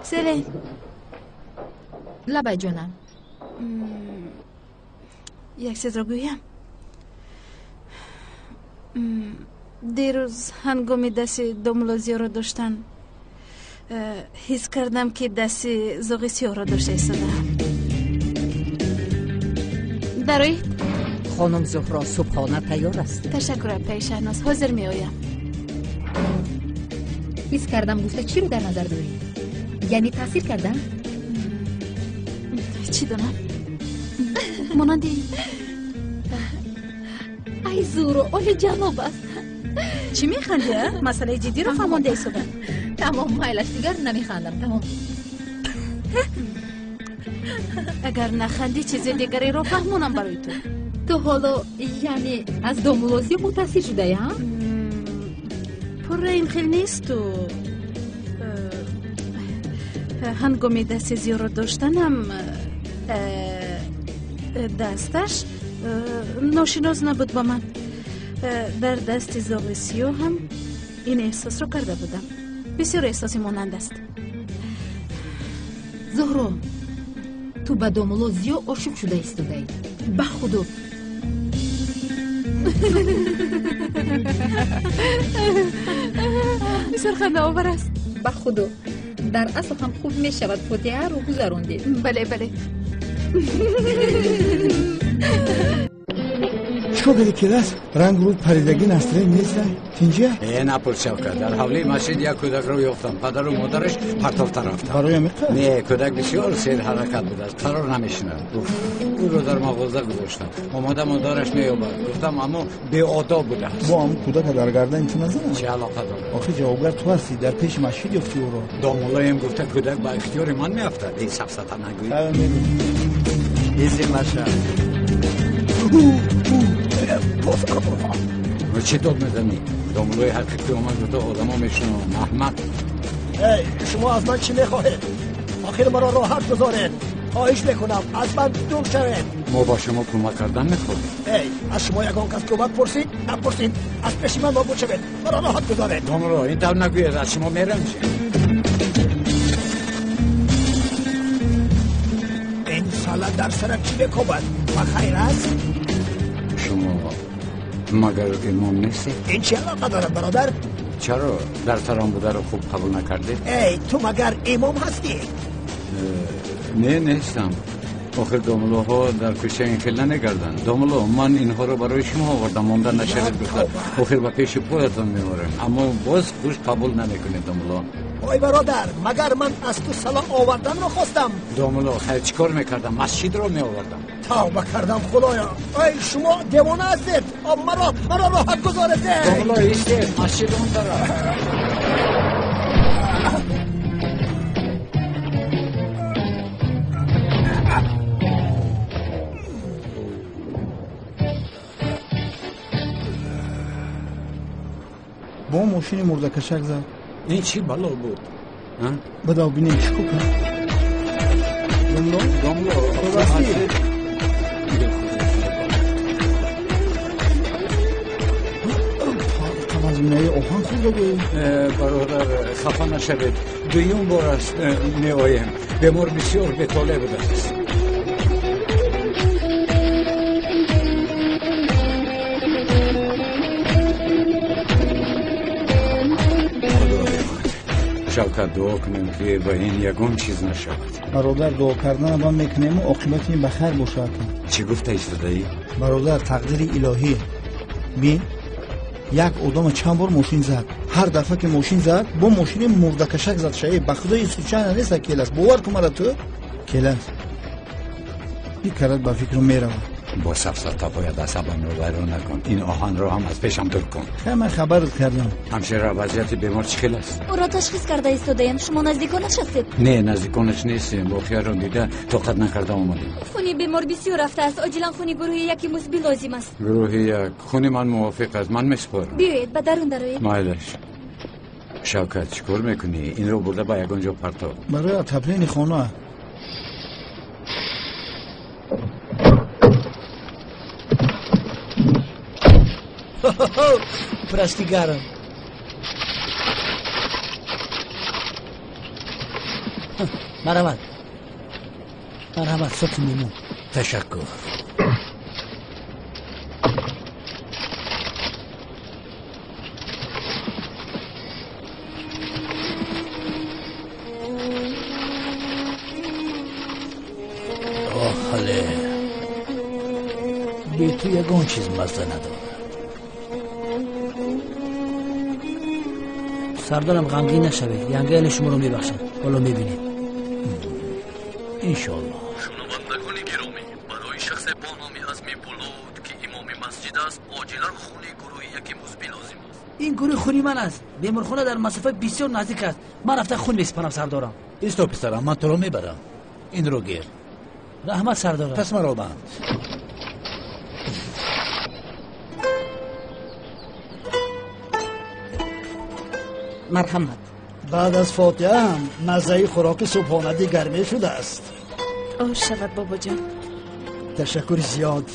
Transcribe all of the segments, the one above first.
Селен. Лабай ҷонам. Як чизро гӯям. Дирӯз ҳангоми дасти домулло Зиёро доштан ҳис кардам, ки дасти зоғи сиёҳро дошта истодаам. Дароед. Хонум Зуҳро, субҳона тайёр аст. Ташаккур, апаи Шаҳноз, ҳозир меоям. Ҳис кардам гуфта чиро дар назар дорӣ? Яъне таъсир кардам? Чӣ донам? Монанди ай Зуҳро, олиҷаноб аст. Чӣ механдӣ, а? Масъалаи ҷиддиро фаҳмонда истода. Тамом, майлаш, дигар намехандам, тамом. Агар нахандӣ, чизи дигареро фаҳмонам барои ту. Ту ҳоло яъне аз домулло Зиё мутаассир шудаӣ, ҳа? Пурра ин хел несту. Ҳангоми дасти Зиёро доштанам дасташ ношинос набуд ба ман. Дар дасти зоғи сиёҳ ҳам ин эҳсосро карда будам. Бисёр эҳсоси монанд аст. Зуҳро, ту ба домулло Зиё ошиқ шуда истодаӣ. Ба худо. Бисёр хандаовар аст. Ба худо, дар асл ҳам хуб мешавад фотиҳаро гузарондед. Бале, бале. Чикор кардӣ, келас? Ранг рӯ паридагӣ настроен неста? Тинҷия? Э, напурс, Шавкат. Дар ҳавлии масҷид як кӯдакро ёфтам. Падару модараш партофта рафтанд. Барои амиқа? Не, кӯдак бисёр серҳаракат будааст, қарор намешинад. Ӯро дар мағоза гузоштам. Омода модараш меёбад. Гуфтам, аммо беодоб будааст. Бо ҳамн кӯдака дар гардани ту назанад? Чӣ алоқа дорад? Охир ҷавобгар ту ҳастӣ, дар пеши масҷид ёфтӣ ӯро. Домуллоем гуфта кӯдак ба ихтиёри ман меафтад. Ин сафсата нагӯй. Хайр, мегӯм. Изин наша. Чӣ дод мезанӣ? Домуллои ҳақиқӣ омад, гуфта одамо мешунаванд. Аҳмақ. Эй, шумо аз ман чӣ мехоҳед? Охир маро роҳат гузоред. Хоҳиш мекунам, аз ман дур шавед. Мо ба шумо кӯмак кардан мехоҳем. Эй, аз шумо ягон кас кӯмак пурсид? Напурсид. Аз пеши ман нобуд шавед. Маро роҳат гузоред. Домулло, ин тавр нагӯед, аз шумо меранҷем. Ин сала дар сарат чӣ мекобад? Ба хайр аст? Шумо магар имом нестед? Ин чӣ алоқа дорад, бародар? Чаро дар сарам бударо хуб қабул накардед? Эй, ту магар имом ҳастӣ? Не, нестам. Охир домуллоҳо дар кӯча ин хел намегарданд. Домулло, ман инҳоро барои шумо овардам, монда нашавед гуфта. Охир ба пеши поятон меорем. Аммо боз хуш қабул намекунед, домулло. Ой бародар, магар ман аз ту салом оварданро хостам? Домулло, хайр, чӣ кор мекардам? Масҷидро меовардам. Тавба кардам, худоё. Ой, шумо девона ҳастед. Маро роҳат гузоред. Домулло, истед, масҷид он тараф. Бо мошини мурдакашак зад. Ин чӣ бало буд? Бадав бинем чӣ кор кард. Домло? Домло, хуб ҳастӣ? Тавазминаи оҳан хӯрда гӯӣ? Бародар, хафа нашавед. Дуюм бор аст меоем. Бемор бисёр бетолеъ будааст. Шавкат, дуо кунем, ки ба ин ягон чиз нашавад. Бародар, дуо карданро бам мекунему, оқибати ин ба хайр бошад. Чӣ гуфта истодаӣ? Бародар, тақдири илоҳӣ. Бин, як одама чанд бор мошин зад. Ҳар дафъа ки мошин зад, бо мошини мурдакашак зад шава. Ба худои случайно неста, келас. Бовар кун мара ту. Келас. Ин карат ба фикру меравад. Бо сафсата бояд асабамро вайрон накун. Ин оҳанро ҳам аз пешам дур кун. Хай, ман хабарат кардам. Ҳамшира, вазъияти бемор чӣ хел аст? Ӯро ташхис карда истодаем. Шумо наздиконаш ҳастед? Не, наздиконаш нестем. Воқеаро дида тоқат накарда омадем. Хуни бемор бисёр рафтааст. Оҷилан хуни гурӯҳи яки мусбӣ лозим аст. Гурӯҳи як. Хуни ман мувофиқ аст. Ман месупорам. Биёед, ба дарун дароед. Майлаш. Шавкат, чӣ кор мекунӣ? Инро бурда ба ягон ҷо партов. Барои отоплени хона. Прости, гарм. Марҳамат. Марҳамат, соки лиму. Ташаккур. Оҳале, бе ту ягон чиз мазза надорад. Сардорам, ғамгин нашавед. Янгаели шуморо мебахшад. Ҳоло мебинед. Иншоаллоҳ. Шунавандагони гиромӣ, барои шахсе бо номи Азми Булуд, ки имоми масҷид аст, оҷилан хуни гурӯҳи яки мусбӣ лозим аст. Ин гурӯҳи хуни ман аст. Беморхона дар масофаи бисёр наздик аст. Ман рафта хун месупорам, сардорам. Исто, писарам, ман туро мебарам. Инро гир. Раҳмат, сардорам. Пас маро банд. Марҳамат. Баъд аз фотиҳа ҳам маззаи хӯроки субҳона дигар мешудааст. Ош шавад, бобоҷон. Ташаккури зиёд.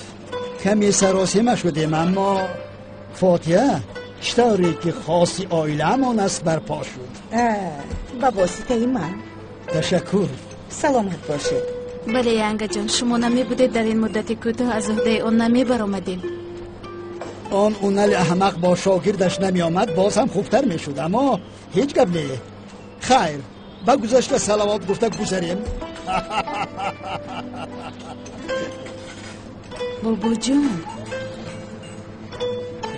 Каме саросема шудем, аммо фотиҳа чӣ тавре ки хоси оилаамон аст барпо шуд. Ба воситаи ман. Ташаккур. Саломат бошед. Бале, янгаҷон, шумо намебудед, дар ин муддати кӯтоҳ аз уҳдаи он намебаромадем. Он унали аҳмақ бо шогирдаш намеомад, боз ҳам хубтар мешуд, аммо ҳеҷ гап не. Хайр, ба гузашта салавот гуфта гузарем. Бобоҷон.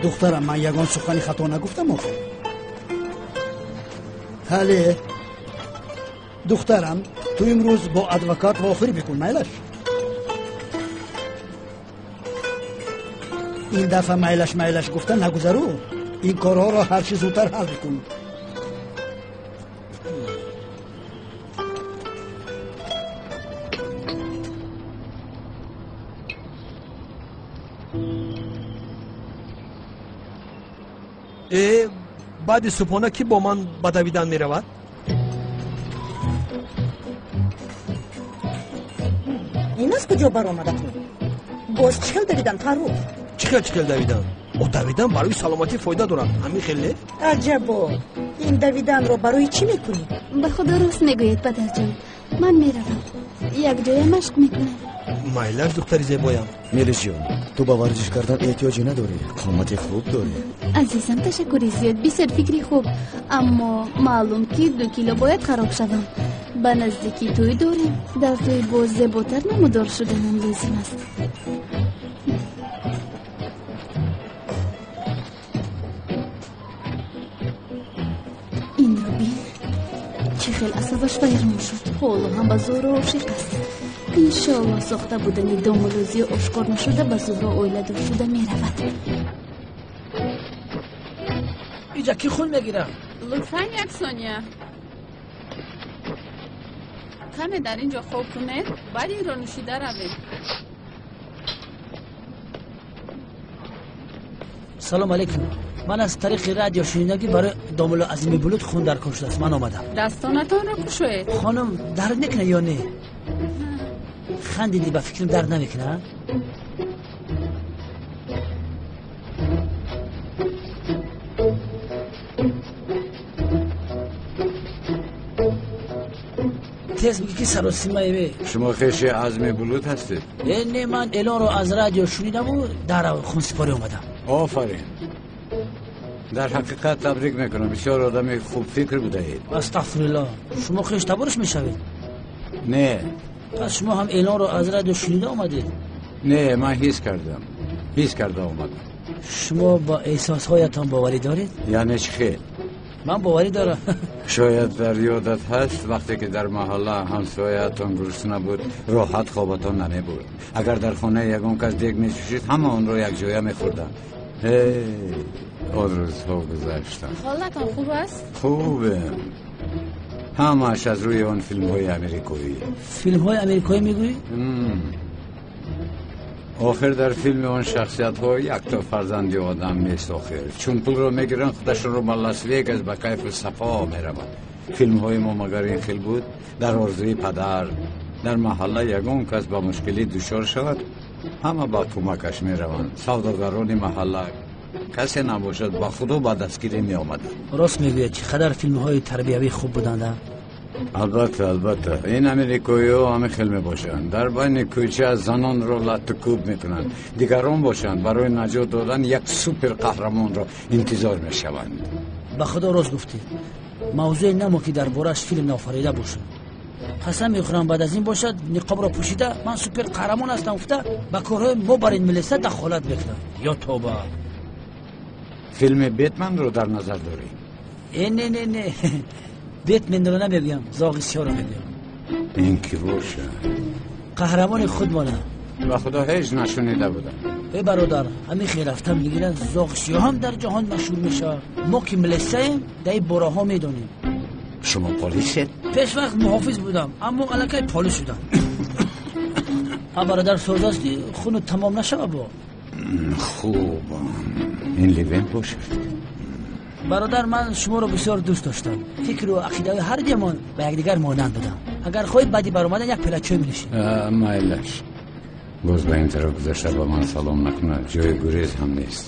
Духтарам, ман ягон сухани хато нагуфтам охир. Ҳале, духтарам, ту имрӯз бо адвокат вохӯрӣ бикун, майлаш? Ин дафъа майлаш майлаш гуфта нагузару. Ин корҳоро ҳарчи зудтар ҳал бикун. Э, баъди субҳона кӣ бо ман ба давидан меравад? Ин аз куҷо баромада ту? Боз чӣ хел давидан, Фаррух? Чӣ хел чӣ хел давидан? О, давидан барои саломатӣ фоида дорад. Ҳамин хел не? Аҷабо, ин давиданро барои чӣ мекунӣ? Ба худо рост мегӯед, падарҷон. Ман меравам. Якҷоя машқ мекунам. Майлаш, духтари зебоям. Мелисҷон, ту ба варзиш кардан эҳтиёҷе надорӣ. Қомати хуб дорӣ. Азизам, ташаккури зиёд. Бисёр фикри хуб. Аммо маълум ки 2 кило бояд хароб шавам. Ба наздикӣ тӯй дорем. Дар тӯй боз зеботар намудор шуданам лозим аст. Инро бин. Чӣ хел асабаш вайрон шуд. Ҳоло ҳам ба Зуҳро ошиқ аст. Иншоаллоҳ сохта будани домулӯзӣ ошкор нашуда ба Зуҳро оиладор шуда меравад. Иҷа кӣ хун мегирад? Лутфан як сония. Каме дар ин ҷо хоб кунед, баъд инро нӯшида равед. Салом алейкум. Ман аз тариқи радио шунидам, ки барои домулло Азими Булуд хун дар кор шудааст. Ман омадам. Дастонатонро кушоед. Хонум, дард мекунад ё не? Хандидӣ, ба фикрам дард намекунад? Тез бигӣ, ки саросимаеве. Шумо хеши Азми Булуд ҳастед? Э, не, ман эълонро аз радио шунидаму дар хунсипорӣ омадам. Офарин. Дар ҳақиқат табрик мекунам. Бисёр одами хубфикр будаед. Астағфируллоҳ. Шумо хеш табориш мешавед? Не. Пас шумо ҳам эълонро аз радио шунида омадед? Не, ман ҳис кардам. Ҳис карда омадам. Шумо ба эҳсосҳоятон боварӣ доред? Яъне чӣ хел? Ман боварӣ дорам. Шояд дар ёдат ҳаст, вақте ки дар маҳалла ҳамсояатон гурусна буд, роҳат хобатон намебурд. Агар дар хонаи ягон кас дег мечӯшид, ҳама онро якҷоя мехӯрданд. Ҳей, он рӯзҳо гузаштанд. Ҳолатон хуб аст? Хубем. Ҳамааш аз рӯи он филмҳои америкоӣ. Филмҳои америкоӣ мегӯӣ? Охир дар филми он шахсиятҳо якто фарзанди одам нест охир. Чун пулро мегиранд, худашонро ба Лас-Вегас ба кайфу сафо мераванд. Филмҳои мо магар ин хел буд? Дар орзуи падар, дар маҳалла ягон кас ба мушкилӣ дучор шавад, ҳама ба кӯмакаш мераванд. Савдогарони маҳалла касе набошад, ба худо ба дастгирӣ меомаданд. Рост мегӯяд, чӣ қадар филмҳои тарбиявӣ хуб буданд. Албатта, албатта, ин амрикоиҳо ҳамин хел мебошанд. Дар байни кӯча занонро латту кӯб мекунанд, дигарон бошанд барои наҷот додан як супер қаҳрамонро интизор мешаванд. Ба худо рост гуфтӣ. Мавзӯе намо ки дар борааш филм наофарида бошад. Қасам мехӯрам, баъд аз ин бошад ниқобро пӯшида ман супер қаҳрамон ҳастам гуфта ба корҳои мо бар ин милиса дахолат мекунад. Ё тоба! Филми Бетманро дар назар дорӣ? Э, не, не, не, Бетменро намегӯям, зоғи сиёҳро мегӯям. Ин ки бошад? Қаҳрамони худмона. Ба худо ҳеҷ нашунида будам. Э бародар, ҳамин хел рафта мегиранд, зоғи сиёҳ ҳам дар ҷаҳон машҳур мешавад. Мо ки милисаем, дар ин бораҳо медонем. Шумо полисед? Пеш вақт муҳофиз будам, аммо аллакай полис шудам. А бародар, соз астӣ, хуну тамом нашава бо. Хуб, ин Левент бошад. Бародар, ман шуморо бисёр дӯст доштам. Фикру ақидаҳои ҳар дуямон ба якдигар монанд будам. Агар хоҳед, баъди баромадан як пила чой менӯшем. Майлаш. Боз ба ин тараф гузашта ба ман салом накунад, ҷои гурез ҳам нест.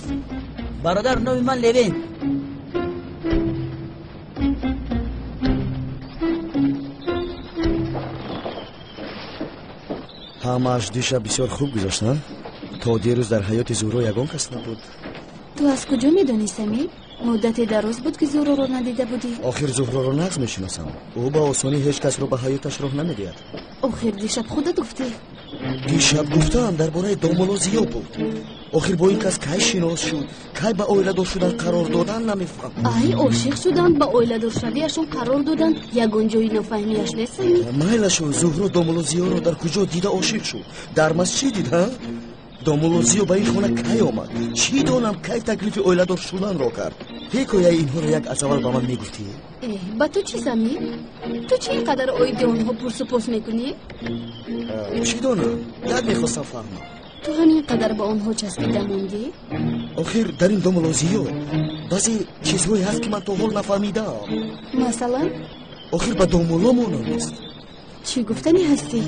Бародар, номи ман Левент. Ҳамааш дишаб бисёр хуб гузашт, на? То дирӯз дар ҳаёти Зуҳро ягон кас набуд. Ту аз куҷо медонӣ, Самир? Муддате дароз буд, ки Зуҳроро надида будӣ. Охир Зуҳроро нағз мешиносам. Ӯ ба осонӣ ҳеҷ касро ба ҳаёташ роҳ намедиҳад. Охир дишаб худат гуфтӣ. Дишаб гуфтаам дар бораи домулло Зиё буд. Охир бо ин кас кай шинос шуд, кай ба оиладор шудан қарор додан намефаҳмам. Ай, ошиқ шуданд, ба оиладоршавиашон қарор доданд, ягон ҷои нофаҳмиаш нест, Самир. Майлашу, Зуҳро домулло Зиёро дар куҷо дида ошиқ шуд? Дар масҷид дид, ҳа? Домулло Зиё ба ин хона кай омад? Чӣ донам кай таклифи оиладор шуданро кард? Ҳикояи инҳоро як аз аввал ба ман мегуфтӣ? Э, ба ту чӣ, Самир? Ту чӣ ин қадар оиди онҳо пурсупос мекунӣ? Чӣ донам, як мехостам фаҳмам. Ту ҳамин қадар ба онҳо часпида мондӣ? Охир дар ин домулло Зиё баъзе чизҳое ҳаст, ки ман то ҳол нафаҳмидаам. Масалан? Охир ба домулло монанд нест. Чӣ гуфтанӣ ҳастӣ?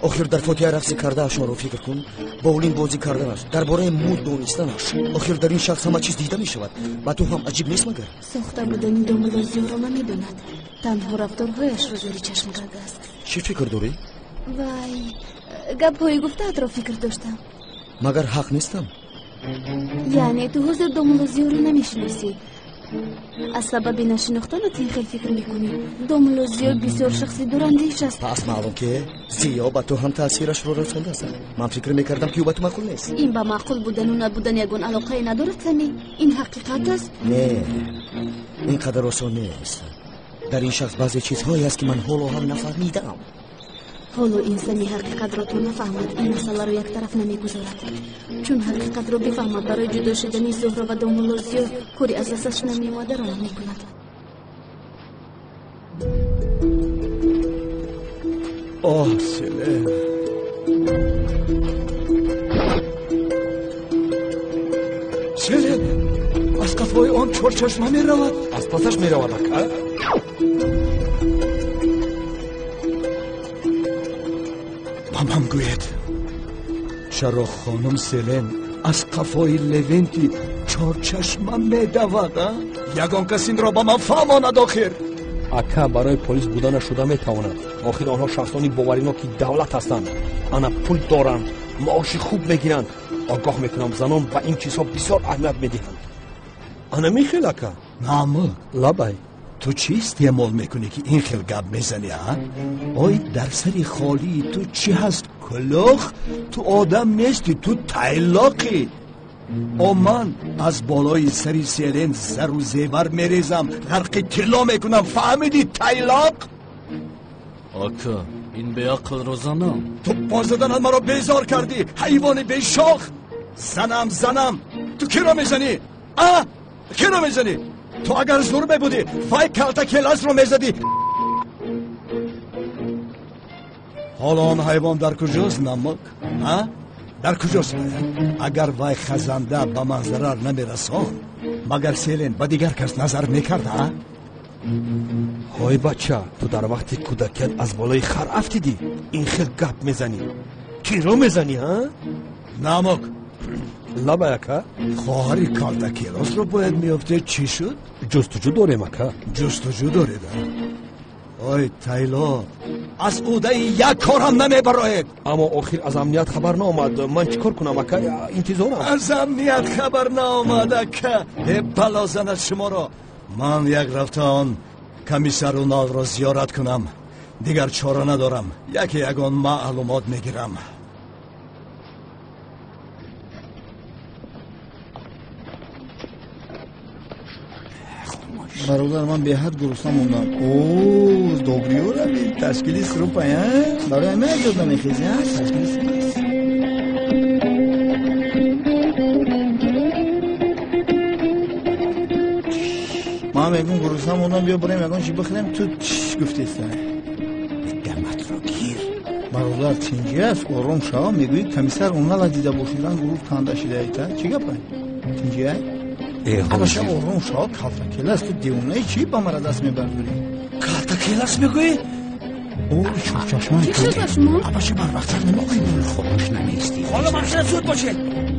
Охир дар фотиҳа рақси кардаашонро фикр кун, боулинг бозӣ карданаш, дар бораи муд донистанаш. Охир дар ин шахс ҳама чиз дида мешавад. Ба ту ҳам аҷиб нест магар? Сохта будани домулло Зиёро намедонад, танҳо рафторҳояшро зери чашм кардааст. Чӣ фикр дорӣ? Вай, гапҳои гуфтаатро фикр доштам. Магар ҳақ нестам? Яъне ту ҳозир домулло Зиёро намешиносӣ? Аз сабаби нашинохтанат ин хел фикр мекунӣ? Домулло Зиё бисёр шахси дурандеш аст. Пас маълум ки Зиё ба ту ҳам таъсирашро расондааст. Ман фикр мекардам, ки ӯ ба ту маъқул нест. Ин ба маъқул будану набудан ягон алоқае надорад, Самир. Ин ҳақиқат аст. Не, ин қадар осон нест. Дар ин шахс баъзе чизҳое аст, ки ман ҳоло ҳам нафаҳмидаам. Ҳоло ин Сами ҳақиқатро то нафаҳмад, ин масъаларо яктараф намегузорад. Чун ҳақиқатро бифаҳмад, барои ҷудо шудани Зуҳро ва домулло Зиё кори аз дасташ намеомадаро мекунад. Оҳ, Селен! Селен, аз қафои он чорчашма меравад. Аз пасаш меравад, ака. Ба ман гӯед, чаро хонум Селен аз қафои Левенти чорчашма медавад, а? Ягон кас инро ба ман фаҳмонад охир. Ака, барои полис буданаш шуда метавонад. Охир онҳо шахсони бовариноки давлат ҳастанд. Ана пул доранд, маоши хуб мегиранд. Огоҳ мекунам, занон ба ин чизҳо бисёр аҳамият медиҳанд. Ана михел, ака. Намук. Лабай. Ту чӣ истеъмол мекунӣ, ки ин хел гап мезанӣ, а? Ой, дар сари холии ту чӣ ҳаст, кулух? Ту одам нестӣ, ту тайлоқӣ. О, ман аз болои сари Селен зару зевар мерезам, ғарқи тилло мекунам, фаҳмидӣ, тайлоқ? Ака, ин беақлро занам. Ту бо заданат маро безор кардӣ, ҳайвони бешох. Занам, занам, ту киро мезанӣ, а? Киро мезанӣ? Ту агар зур мебудӣ, вай калта келасро мезадӣ. Ҳоло он ҳайвон дар куҷост, Намук, а? Дар куҷост вай? Агар вай хазанда ба ман зарар намерасонд, магар Селен ба дигар кас назар мекард, а? Ҳой бача, ту дар вақти кӯдакият аз болои хар афтидӣ, ин хел гап мезанӣ. Киро мезанӣ, ҳа? Намук. Лабай, ака. Хоҳари калтакелосро бояд меёфтед, чӣ шуд? Ҷустуҷӯ дорем, ака. Ҷустуҷӯ доред, а? Ой тайло, аз ӯдаи як корам намебароед. Аммо охир аз амният хабар наомад. Ман чӣ кор кунам, ака? Интизорам. Аз амният хабар наомад, ака. Э, бало занад шуморо. Ман як рафта он комиссар Уналро зиёрат кунам. Дигар чора надорам. Яке ягон маълумот мегирам. Бародар, ман беҳад гурусна мондам. О, добриёра ташкили срупа, барои ҳамин аҷод намехези, ташкили срупа. Ман мегӯм гурусна мондам, биё бурем ягон чи бихӯрем, ту чиш гуфтеста. Даматро гир. Бародар, тинҷи аст, ором шава, мегӯӣ комиссар Унала дида бошӣ, ранг рӯз канда шидаита. Чӣ гапа? Тинҷи ай? Абаша ором шава, калтакелас, ту девонаи чӣ ба мара даст мебардорӣ? Калтакелас мегӯӣ? О, чашмаи Чӣ шуд ба шумо? Абаша барвақттар намоқӣ. Хомӯш намеистӣ. Ҳоло машина зуд бошед.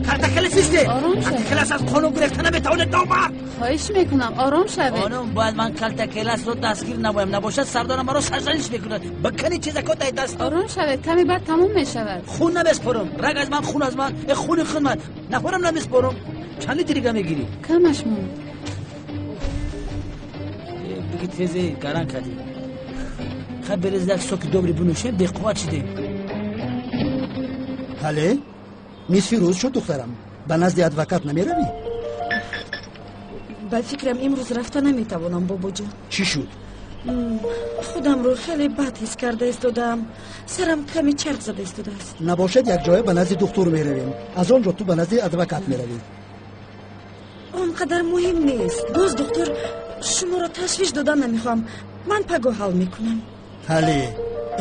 Калтакелас исте. Ором шавед. Калтакелас аз қонун гурехта наметавонад, номард. Хоҳиш мекунам, ором шавед. Хонум, бояд ман калтакеласро дастгир намоям, набошад сардорам маро сарзаниш мекунад. Ба кани чизако дай даст. Ором шавед, каме баъд тамом мешавад. Хун намеспорам. Раг аз ман, хун аз ман, э хуни хун ман. Нафарам намеспорам. Чанд литр дига мегирӣ? Камаш монд. Биги тезе гаран кардӣ. Хай берез як соки добри бинӯшем, беқувват шидем. Ҳале, нисфи рӯз шуд, духтарам. Ба назди адвокат намеравӣ? Ба фикрам, имрӯз рафта наметавонам, бобоҷон. Чӣ шуд? Худамро хеле бад ҳис карда истодаам. Сарам каме чарх зада истодааст. Набошад, якҷоя ба назди духтур меравем. Аз он ҷо ту ба назди адвокат меравӣ. Он қадар муҳим нест. Боз духтур, шуморо ташвиш додан намехоҳам. Ман пагоҳ ҳал мекунам. Ҳале,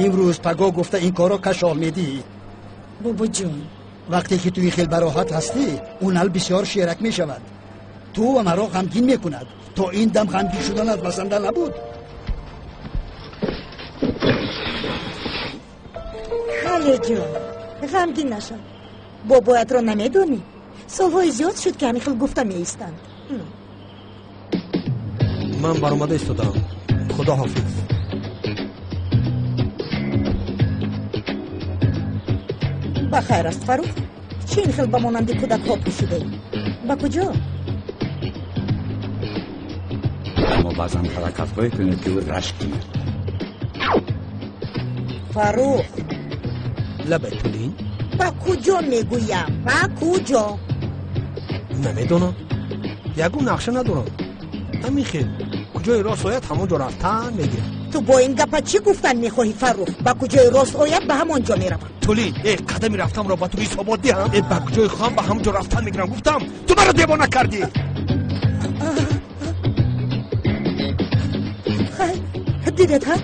имрӯз пагоҳ гуфта ин корро кашол медиҳӣ. Бобоҷон, вақте ки ту ин хел бароҳат ҳастӣ, Унал бисёр шерак мешавад. Ту ва маро ғамгин мекунад. То ин дам ғамгин шуданат басанда набуд. Ҳалеҷон, ғамгин нашав. Бобоятро намедонӣ? Солҳои зиёд шуд, ки ҳамин хел гуфта меистанд. Ман баромада истодаам. Худо ҳофиз. Ба хайр аст, Фарух. Чӣ ин хел ба монанди кӯдакҳо пӯшидаӣ? Ба куҷо? Аммо баъзан ҳаракатҳое кунед, ки ӯ рашк кунад. Фарух. Лабай, Тулин. Ба куҷо мегӯям? Ба куҷо? Намедонам. Ягон нақша надорам. Ҳамин хел. Куҷои рост ояд, ҳамон ҷо рафтан мегирам. Ту бо ин гапа чӣ гуфтан мехоҳӣ, Фарух? Ба куҷои рост ояд, ба ҳамон ҷо меравам. Тулин, э, қадами рафтамро ба ту ҳисобот диҳам? Э, ба куҷои хоҳам, ба ҳамон ҷо рафтан мегирам. Гуфтам, ту маро девона кардӣ. Хай, дидед, ҳа?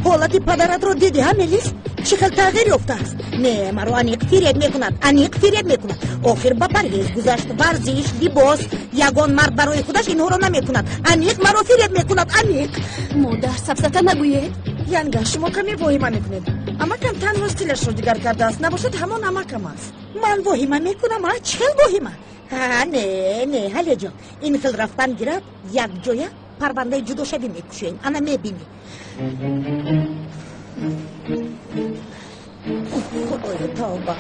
Ҳолати падаратро дидӣ, ҳа, Мелис? Чӣ хел тағйир ёфтааст? Не, маро аниқ фиреб мекунад, аниқ фиреб мекунад. Охир ба парҳез гузашт, варзиш, либос. Ягон мард барои худаш инҳоро намекунад. Аниқ маро фиреб мекунад, аниқ. Модар, сафсата нагӯед. Янга, шумо каме воҳима мекунед. Амакам танҳо стилашро дигар кардааст, набошад ҳамон амакам аст. Ман воҳима мекунам, а? Чӣ хел воҳима? Ҳа, не, не, ҳалеҷон. Ин хел рафтан гирад, якҷоя парвандаи ҷудошавӣ мекушоем. Ана мебинӣ. Худоё, тавба.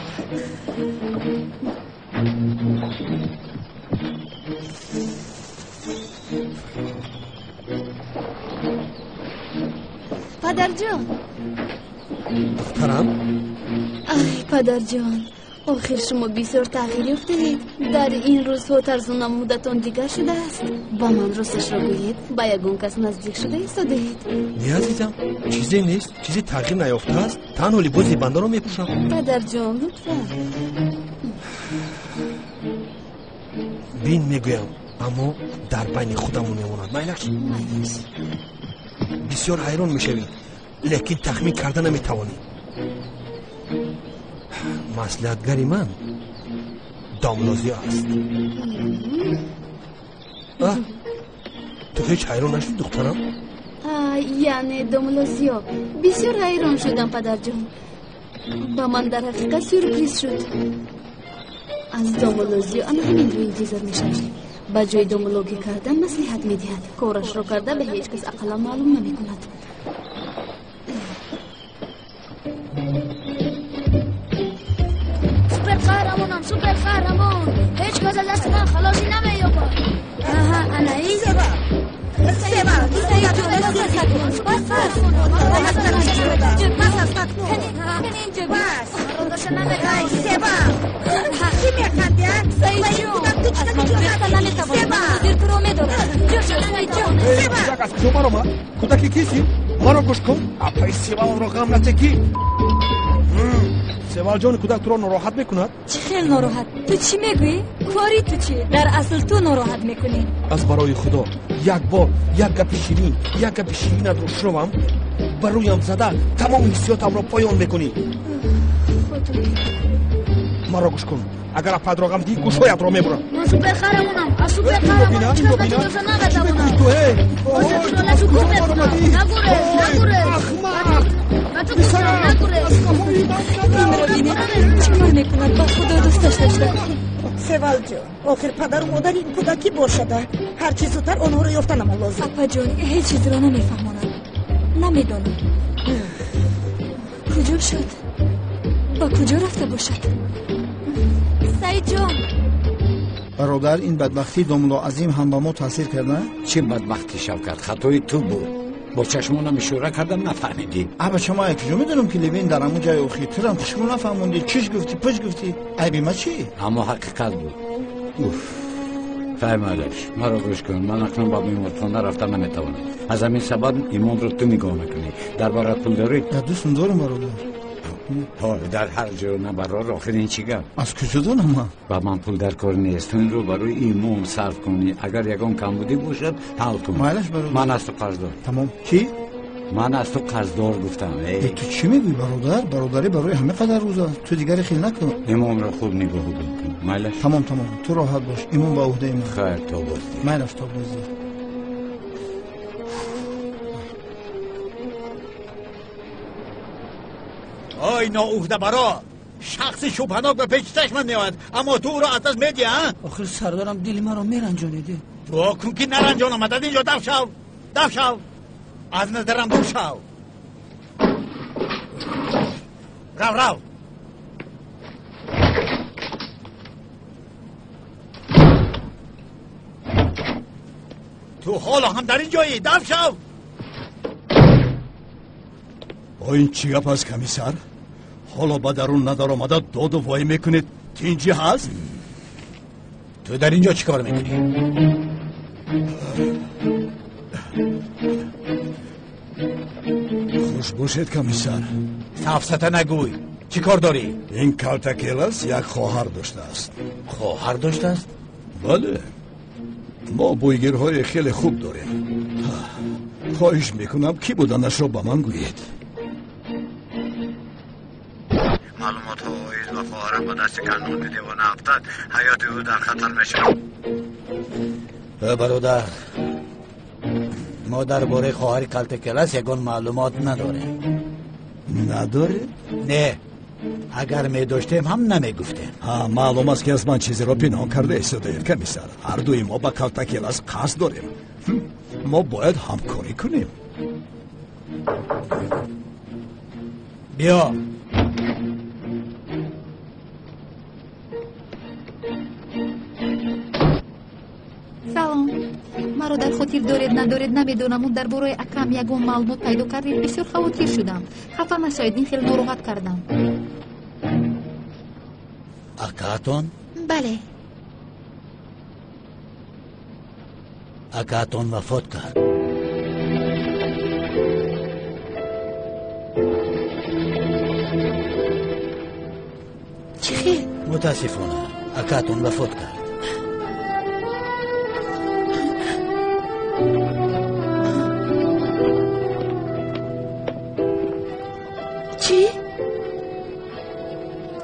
Падарҷон. Духтарам? Ай, падарҷон, охир шумо бисёр тағйир ёфтаед. Дар ин рӯзҳо тарзу намудатон дигар шудааст. Ба ман росташро гӯед, ба ягон кас наздик шуда истодаед? Не, азизам, чизе нест, чизе тағйир наёфтааст. Танҳо либоси бандаро мепӯшам. Падарҷон, лутфан. Бин, мегӯям, аммо дар байни худамон мемонад. Майлаш? Майлаш. Бисёр ҳайрон мешавӣ, лекин тахмин карда наметавонӣ. Маслиҳатгари ман домлозиё аст. Ту ҳеҷ ҳайрон нашудӣ, духтарам? Яъне домлозиё. Бисёр ҳайрон шудам, падарҷон. Ба ман дар ҳақиқат сюрприз шуд. Аз домлозиё ана ҳаминро интизор мешавем. Ба ҷои домлогӣ кардан маслиҳат медиҳад. Корашро карда ба ҳеҷ кас ақаллан маълум намекунад. ҳастам, супер қаҳрамон. Ҳеҷ кас аз дасти ман халосӣ намеёбад. Аҳа, ана ин. Сева, Сева, чӣ механди, а? Кӯдак аз куҷо баромад? Кӯдаки кисӣ? Маро гӯш кун. Апаи Севалро ғам натекӣ. Севалҷони кӯдак туро нороҳат мекунад? Чӣ хел нороҳат? Ту чӣ мегӯӣ? Кори ту чӣ? Дар асл ту нороҳат мекунӣ. Аз барои Худо як бор як гапи ширин, як гапи ширинатро шунавам, ба рӯям зада тамоми ҳиссиётамро поён мекунӣ. Маро гӯш кун. Агар апаатро ғам диҳӣ, гӯшҳоятро мебурам. Ман супер қаҳрамонам, аз супер қаҳрамон ҳеҷ кас ба ҷудоша наметавонам. Ҳозир туро лату кӯб мекунам. Нагурез, нагурез. Ба ту гуфтам, нагурез. Инро бинед, чӣ кор мекунад? Ба Худо дӯсташ дошта. Севалҷон, охир падару модари ин кӯдак кӣ бошада? Ҳарчи зудтар онҳоро ёфтанамон лозим. Апаҷон, ҳеҷ чизро намефаҳмонам. Намедонам. Куҷо шуд? Ба куҷо рафта бошад? Саидҷон. Бародар, ин бадбахтии домулло Азим ҳам ба мо таъсир кард, на? Чӣ бадбахтӣ, Шавкат? Хатои ту буд. Бо чашмонам ишора кардам, нафаҳмидӣ. Абача, ма куҷо медонам, ки Левин дар ҳамун ҷайи охир. Турам хушрӯ нафаҳмондӣ, чиш гуфтӣ, пуч гуфтӣ. Айби ма чӣ? Аммо ҳақиқат буд. Уф. Фаҳмалаш, маро гӯш кун. Ман акнун ба беморхона рафта наметавонам. Аз ҳамин сабаб имомро ту нигоҳ мекунӣ. Дар барат пул дорӣ? Дар дӯстам дорам, бародар. Дар ҳар ҷо набарор, охир ин чӣ гап? Аз куҷо донам ман? Ба ман пул дар кор нест. Ту инро барои имом сарф кунӣ. Агар ягон камбудӣ бошад, ҳал кун. Майлаш, бародар. Ман аз ту қарздор. Тамом. Чӣ? Ман аз ту қарздор гуфтам. Ту чӣ мегӯӣ, бародар? Бародарӣ барои ҳама қадар рӯз аст. Ту дигаре хел накун. Имомро хуб нигоҳ кун. Майлаш? Тамом, тамом. Ту роҳат бош. Имом ба уҳдаи ман. Хайр, то боздид. Майлаш, то боздид. Ой, ноуҳдабаро, шахси шубҳанок ба пеши чашмам меояд, аммо ту ӯро аз даст медиҳӣ, а? Охир сардарам, дили маро меранҷонидӣ. Дуо кун, ки наранҷонам. Аз ин ҷо даф шав, даф шав, аз назарам дур шав. Рав, рав. Ту ҳоло ҳам дар ин ҷоӣ? Даф шав. О, ин чӣ гап аст, комиссар? Ҳоло ба дарун надаромада доду вой мекунед. Тинҷӣ ҳаст? Ту дар ин ҷо чӣ кор мекунӣ? Хуш бошед, комиссар. Сафсата нагӯй. Чӣ кор дорӣ? Ин калтакелас як хоҳар доштааст. Хоҳар доштааст? Бале, мо бӯйгирҳои хеле хуб дорем. Хоҳиш мекунам, кӣ буданашро ба ман гӯед. Маълумотҳо оид ба хоҳарам ба дасти канони девона афтад, ҳаёти ӯ дар хатар мешавад. Бародар, мо дар бораи хоҳари калтакелас ягон маълумот надорем. Надоред? Не, агар медоштем ҳам намегуфтем. Маълум аст, ки аз ман чизеро пинҳон карда истодаед, комиссар. Ҳардуи мо ба калтакелас қасд дорем. Мо бояд ҳамкорӣ кунем. Биё. Салом. Маро дар хотир доред, надоред, намедонам. Дар бораи акам ягон маълумот пайдо кардед? Бисёр хавотир шудам. Хафа нашавед, ин хел нороҳат кардам. Акаатон? Бале. Акаатон вафот кард. Чӣ хел? Мутаассифона, акаатон вафот кард. Чӣ?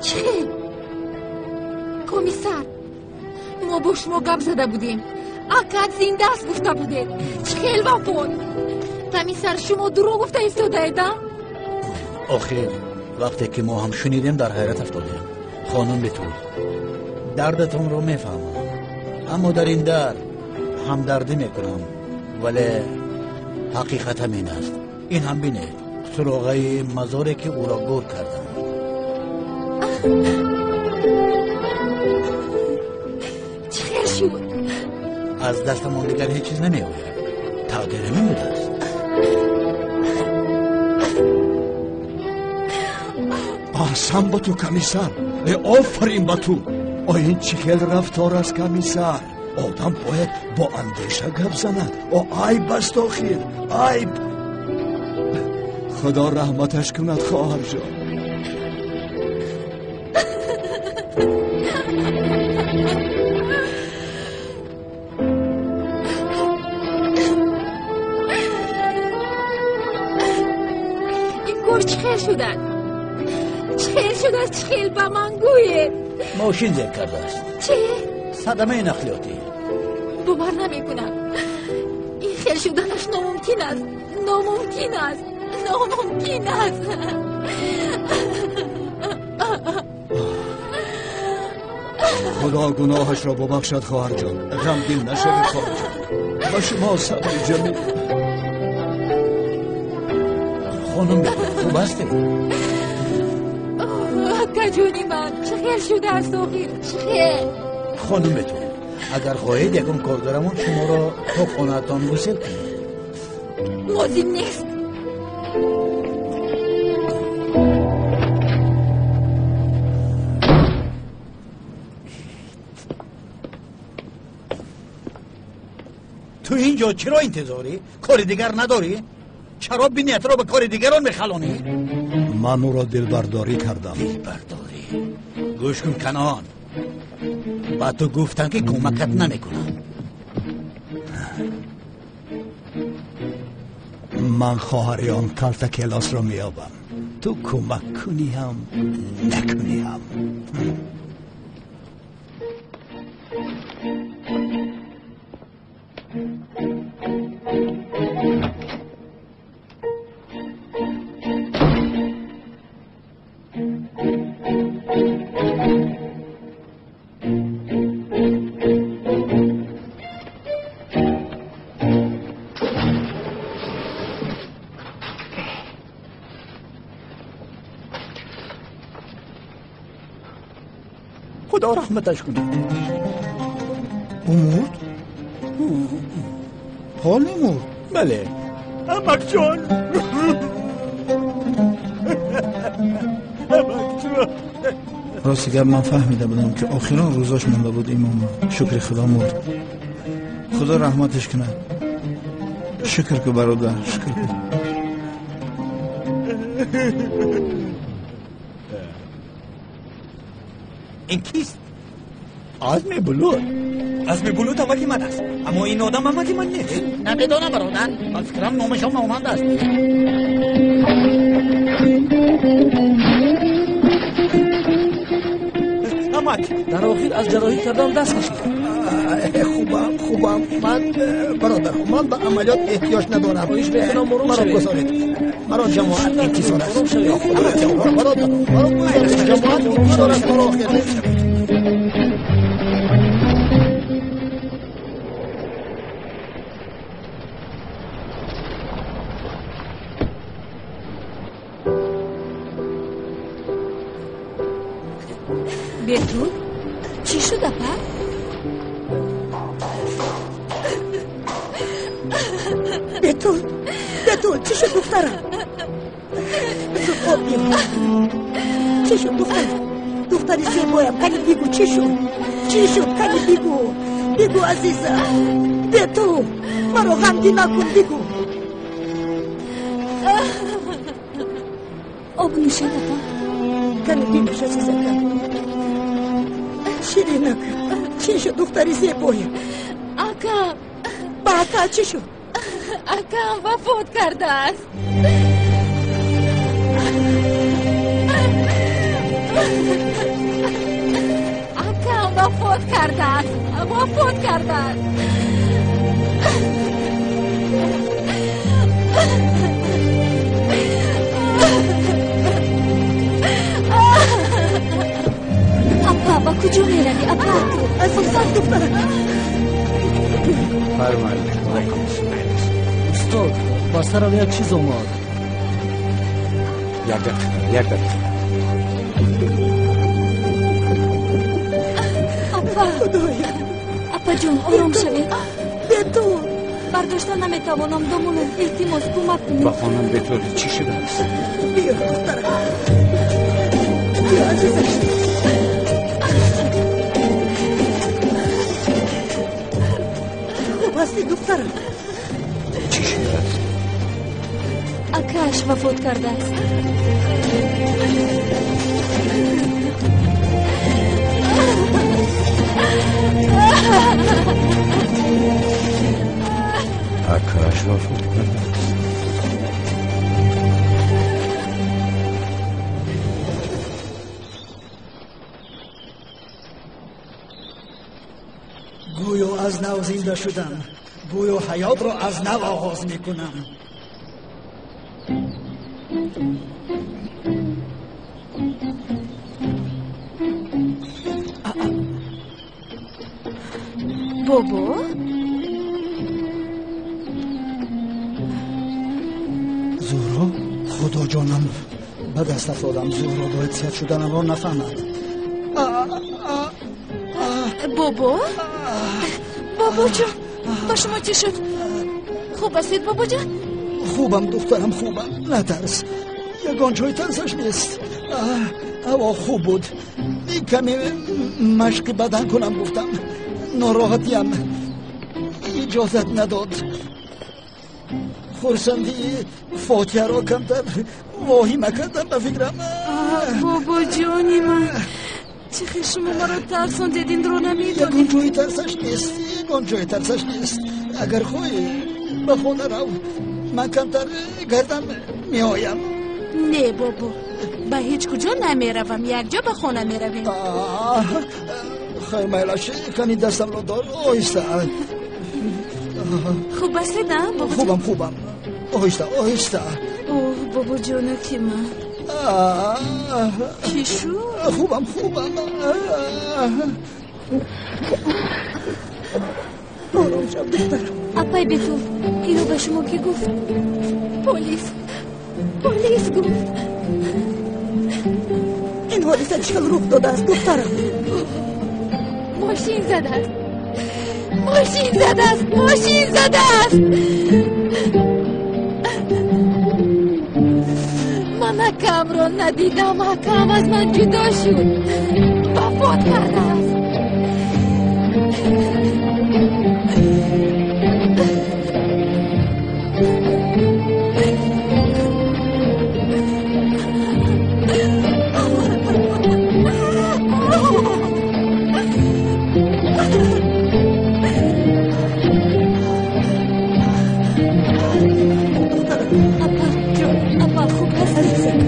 Чӣ хел? Комиссар, мо бо шумо гап зада будем. Акат зинда аст гуфта будед. Чӣ хел вафот? Комиссар, шумо дурӯғ гуфта истодаед, а? Охир вақте ки мо ҳам шунидем, дар ҳайрат афтодем. Хонум Бетул, дардатонро мефаҳмам, аммо дар ин дард ҳамдардӣ мекунам, вале ҳақиқат ҳамин аст. Ин ҳам бинед, суроғаи мазоре, ки ӯро гур кардам. Аз дастамон дигар ҳеҷ чиз намеояд. Тақдир ҳамин будааст. Аҳсан ба ту, комиссар. Э, офарин ба ту. О, ин чӣ хел рафтор аст, комиссар? Одам бояд бо андеша гап занад. О, айб аст охир, айб. Худо раҳматаш кунад, хоҳарҷон. Ин кор чӣ хел шудааст? Чӣ хел шудааст? Чӣ хел, ба ман гӯед? Мошин зер кардааст. Чӣ? Садамаи нақлиётӣ. Бовар намекунам. Ин хел шуданаш номумкин аст, номумкин аст, номумкин аст. Худо гуноҳашро бубахшад, хоҳарҷон. Ғамгин нашавед, хоҳарҷон. Ба шумо сабри ҷамил. Хонум, хуб ҳастед? Акаҷони ман, чӣ хел шудааст охир, чӣ хел? Хонум Бетул, агар хоҳед, ягон коргарамон шуморо то хонаатон гусел кунад. Лозим нест. Ту ин ҷо чаро интизорӣ? Кори дигар надорӣ? Чаро биниятро ба кори дигарон мехалонӣ? Ман ӯро дилбардорӣ кардам. Дилбардорӣ? Гӯш кун, Канон, ба ту гуфтам, ки кӯмакат намекунам. Ман хоҳари он калта келосро меёбам. Ту кӯмак кунӣ ҳам, накунӣ ҳам. Худо раҳматаш кунад. Ӯ мурд? Полни мурд? Бале. Амакҷон, амакҷон. Рости гап, ман фаҳмида будам, ки охирон рӯзош монда буд имома. Шукри Худо, мурд. Худо раҳматаш кунад. Шукр ку, бародар, шукр ку. Ин кист? Азми Булут. Азми Булут амаки ман аст, аммо ин одам амаки ман нест. Намедонам, бародар, ба фикрам, номашон номанд аст. Амак. Дар охир аз ҷарроҳӣ кардан даст кашид. Хубам, хубам ман, бародар, ман ба амалиёт эҳтиёҷ надорам. Хоҳиш мекунам, ором маро шавед. Гузоред, маро ҷамоат интизор аст. Ором шавед. Бародар, маро гузоред, ҷамоат интизор аст маро. Бетул, чӣ шуд, апа? Бетул, Бетул, чӣ шуд, духтарам? Зуд об биёр. Чӣ шуд, духтарам? Духтари зебоям, кани бигӯ, чӣ шуд? Чӣ шуд, кани бигӯ, бигӯ, азизам. Бетул, маро ғамгин накун, бигӯ. Об нӯшед, апа. Кани бинӯш, азизакам. Ширинак, чӣ шуд, духтари зебоям? Акам. Ба ака чӣ шуд? Акам вафот кардааст. Акам вафот кардааст, вафот кардааст. Апа, ба куҷо меравӣ, апа? Азизам, духтарам. Фармоед. Устод, ба сарам як чиз омад. Як дақиқа, як дақиқа. Апа. Худоя. Апа. Апаҷон, ором шавед. Бетул, бардошта наметавонам. Домулло, илтимос, кӯмак кунед. Ба хонум Бетул чӣ шудааст? Биё, духтарам, биё, азизам. Хуб ҳастӣ, духтарам? Чӣ шудааст? Акааш вафот кардааст. Акааш вафот кардааст. Гӯё аз нав зинда шудам, гӯё ҳаётро аз нав оғоз мекунам. Бобо? Зуҳро, худо ҷонам, ба даст афтодам. Зуҳро бояд сиҳат шуданамро нафаҳмад. Бобо? Бобоҷон, ба шумо чӣ шуд? Хуб ҳастед, бобоҷон? Хубам, духтарам, хубам. Натарс, ягон ҷои тарсаш нест. Ҳаво хуб буд, каме машқи бадан кунам гуфтам. Нороҳатиям иҷозат надод. Хурсандии фотиҳаро камтар воҳима кардам, ба фикрам. Бобоҷони ман, чӣ хел шумо маро тарсондед, инро намедонед. Ягон ҷои тарсаш нест, ягон ҷои тарсаш нест. Агар хоҳӣ ба хона рав, ман камтар гардам меоям. Не, бобо, ба ҳеҷ куҷо намеравам, якҷо ба хона меравем. Хайр, майлаш, кани дастамро дор, оҳиста. Хуб ҳастед, а, бобоҷон? Хубам, хубам. Оҳиста, оҳиста. Оҳ, бобоҷонаки ман. Чӣ шуд? Хубам, хубам. Ором шав, духтарам. Апай Бетул, инро ба шумо кӣ гуфт? Полис, полис гуфт. Ин ҳодиса чӣ хел рух додааст, духтарам? Мошин задааст, мошин задааст, мошин задааст. Ман акамро надидам, акам аз ман ҷудо шуд, вафот кардааст. Апа, хуб ҳастед?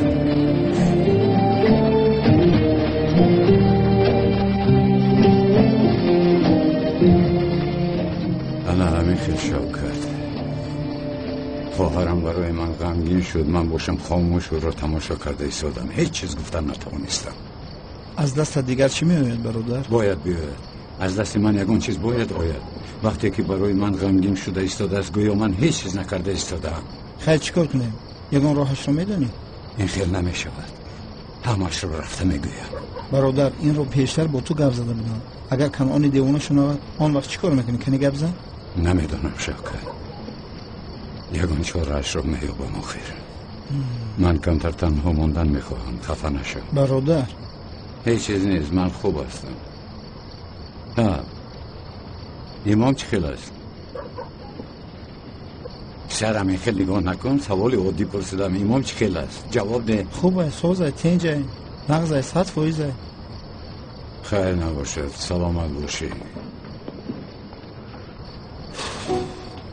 Ана ҳамин хел Шавкат. Хоҳарам барои ман ғамгин шуд, ман бошам хомӯш ӯро тамошо карда истодам. Ҳеҷ чиз гуфтан натавонистам. Аз дастат дигар чӣ меояд, бародар? Бояд биёяд. Аз дасти ман ягон чиз бояд ояд. Вақте ки барои ман ғамгин шуда истодааст, гӯё ман ҳеҷ чиз накарда истодаам. Хайр, чӣ кор кунем? Ягон роҳашро медонӣ? Ин хел намешавад. Ҳамашро рафта мегӯям. Бародар, инро пештар бо ту гап зада будам. Агар Канъони девона шунавад, он вақт чӣ кор мекунӣ? Кани гап зан? Намедонам, Шавкат. Ягон чораашро меёбам охир. Ман камтар танҳо мондан мехоҳам, хафа нашав. Бародар, ҳеҷ чиз нест, ман хуб ҳастам. Ҳа, имом чӣ хел аст? Писарам, ин хел нигоҳ накун, саволи оддӣ пурсидам. Имом чӣ хел аст? Ҷавоб деҳ. Хуб созай, тинҷай, нағзай, 100%. Хайр набошад, саломат бошӣ.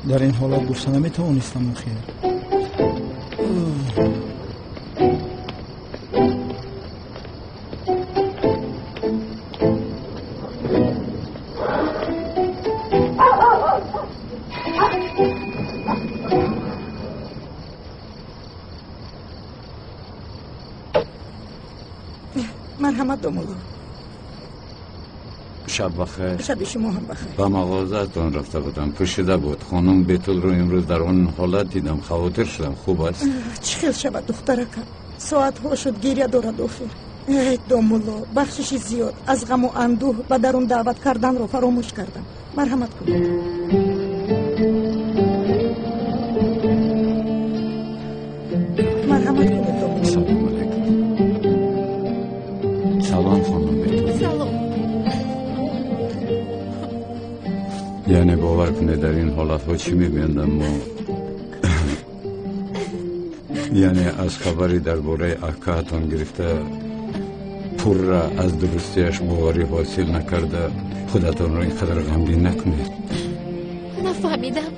Дар ин ҳолат гуфта наметавонистам охир. Марҳамат, домулло. Шаб бахайр. Шаби шумо ҳам бахайр. Ба мағозаатон рафта будам, пӯшида буд. Хонум Бетулро имрӯз дар он ҳолат дидам, хавотир шудам. Хуб аст? Чӣ хел шавад, духтаракам? Соатҳо шуд, гиря дорад охир. Эй домулло, бахшиши зиёд, аз ғаму андӯҳ ба дарун даъват карданро фаромӯш кардам. Марҳамат кунед. Марҳамат кунед, домулло. Салом алейкум. Салом, хонум Бетул. Салом. Яъне бовар кунед, дар ин ҳолатҳо чӣ мегӯянд, аммо яъне аз хабари дар бораи акаатон гирифта пурра аз дурустияш боварӣ ҳосил накарда худатонро ин қадар ғамгин накунед. Нафаҳмидам.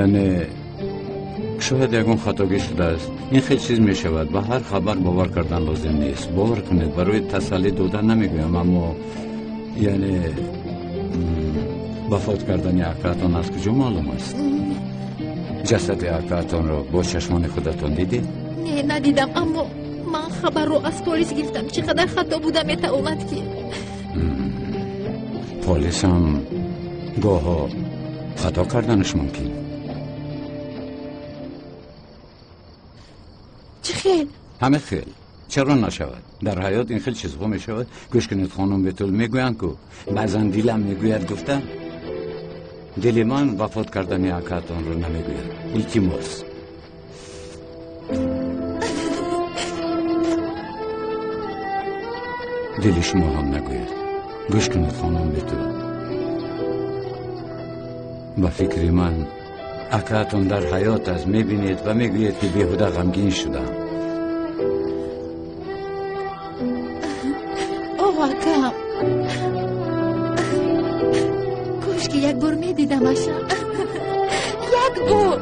Яъне шояд ягон хатогӣ шудааст. Ин хел чиз мешавад. Ба ҳар хабар бовар кардан лозим нест. Бовар кунед, барои тасаллӣ додан намегӯям, аммо яъне вафот кардани акаатон аз куҷо маълум аст? Ҷасади акаатонро бо чашмони худатон дидед? Не, надидам, аммо ман хабарро аз полис гирифтам. Чӣ қадар хато буда метавонад ки? Полисам гоҳо хато карданаш мумкин. Чӣ хел? Ҳама хел. Чаро нашавад? Дар ҳаёт ин хел чизҳо мешавад. Гӯш кунед, хонум Бетул, мегӯянд ку баъзан дилам мегӯяд гуфта, дили ман вафот кардани акаатонро намегӯяд. Илтимос. Дили шумо ҳам нагӯяд. Гӯш кунед, хонум Бетул, ба фикри ман акаатон дар ҳаёт аст. Мебинед ва мегӯед ки беҳуда ғамгин шудам. О, акам, кош ки як бор медидамаша. Як бор.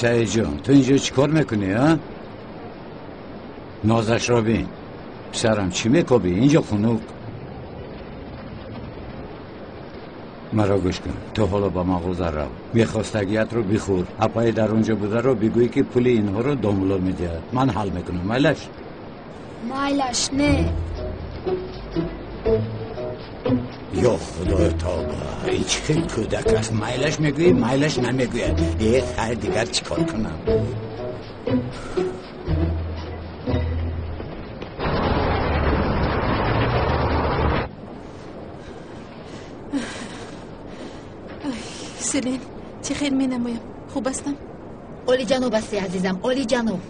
سعید جان، تو اینجا چیکار میکنی ها؟ نازش را بین. پسرم چی میکوبی؟ اینجا خنک. مرا گوش کن، تو حالا با مغازه رو میخواستگیت رو بخور. اپای در اونجا بوده رو بگویی که پول اینها رو داملا میده. من حل میکنم. مایلش؟ مایلش نه. یا خدای توبه، این چه کودک است. مایلش میگویی، مایلش نمیگوید. یه خیر دیگر چیکار کنم؟ селин, чӣ хел менамоям? Хуб ҳастам? Оли ҷаноб ҳастӣ, азизам, оли ҷаноб.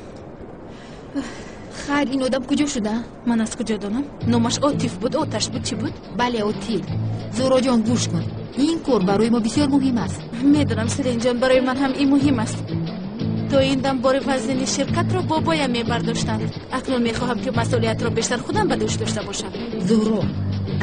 Хайр, ин одам куҷо шуда? Ман аз куҷо донам? Номаш Отиф буд, оташ буд, чӣ буд? Бале, Отиф. Зуҳроҷон, гӯш кун, ин кор барои мо бисёр муҳим аст. Медонам, Селинҷон, барои ман ҳам ин муҳим аст. То ин дам бори вазнини ширкатро бобоям мебардоштанд. Акнун мехоҳам ки масъулиятро бештар худам ба дӯш дошта бошам. Зуҳро,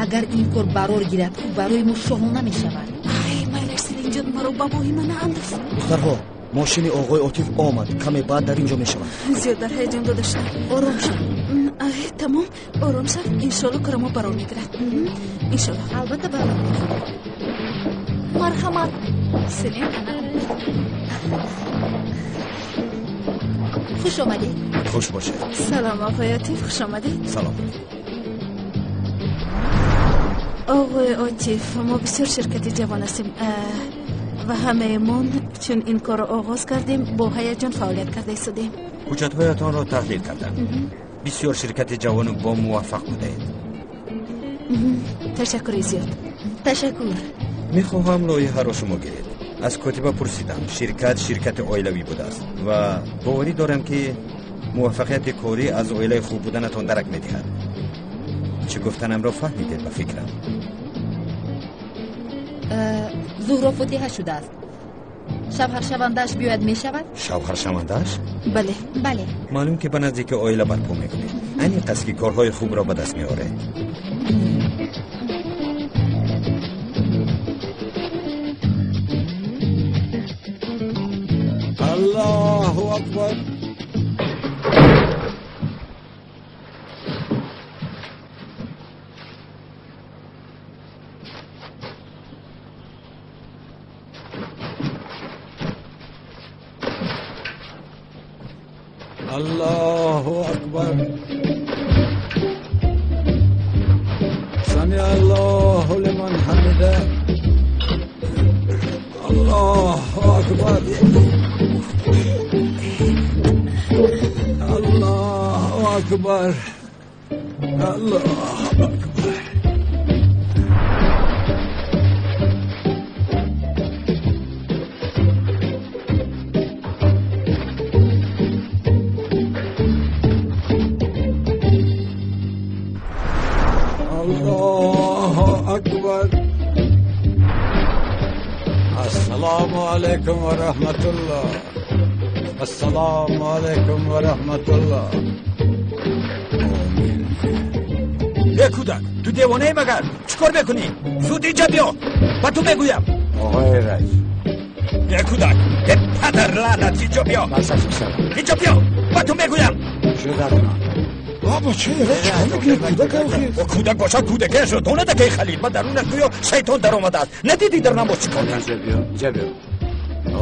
агар ин кор барор гирад, хуб барои мо шоҳона мешавад. Ай, майлаш, Селинҷон, маро ба воҳима наандоз. Духтарҳо, мошини оғои Отиф омад. Каме баъд дар ин ҷо мешавад. Зиёд дар ҳаяҷон дода шудам. Ором шав. Тамом, ором шав. Иншолло корамо барор мегирад. Иншолло. Албатта барор мегирад. Марҳамат. Селин, ана омад. Хуш омадед. Хуш бошед. Салом, оғои Отиф, хуш омадед. Салом. Оғои Отиф, мо бисёр ширкати ҷавон ҳастем ва ҳамаемон чун ин корро оғоз кардем, бо ҳаяҷон фаъолият карда истодем. Ҳуҷҷатҳоятонро таҳлил кардам. Бисёр ширкати ҷавону бо муваффақ будаед. Ташаккури зиёд. Ташаккур. Мехоҳам лоиҳаро шумо гиред. Аз котиба пурсидам, ширкат ширкати оилавӣ будааст ва боварӣ дорам ки муваффақияти корӣ аз оилаи хуб буданатон дарак медиҳад. Чӣ гуфтанамро фаҳмидед ба фикрам? Зуҳро фотиҳа шудааст. Шавҳаршавандааш биёяд мешавад? Шавҳаршавандааш? Бале. Бале. Маълум ки ба наздики оила барпо мекунед. Аниқ аст, ки корҳои хубро ба даст меоред. Аллоҳу акбар. Аллоҳу акбар. Сами Аллоҳу лиман ҳамида. Аллоҳу акбар. Аллоҳу акбар. Аллоҳу акбар. Аллоҳу акбар. Ассалому алайкум ва раҳматуллоҳ. Ассалому алайкум ва раҳматуллоҳ. Омин. Э кӯдак, ту девонаӣ магар? Чӣ кор мекунӣ? Зуд инҷа биё, ба ту мегӯям. Оғои раис. Э кӯдак, э падар лаънат, инҷо биё. Басаш писарам. Инҷо биё, ба ту мегӯям. Шуд акнун. Баба, чӣ чикор мекунӣ? Кӯдак охир. Кӯдак бошад, кӯдакиашро донада ки Халил, ба дарунаш гӯё шайтон даромадааст. Надидӣ дар намоз чӣ кор кард? Инҷа биё, инҷа биё.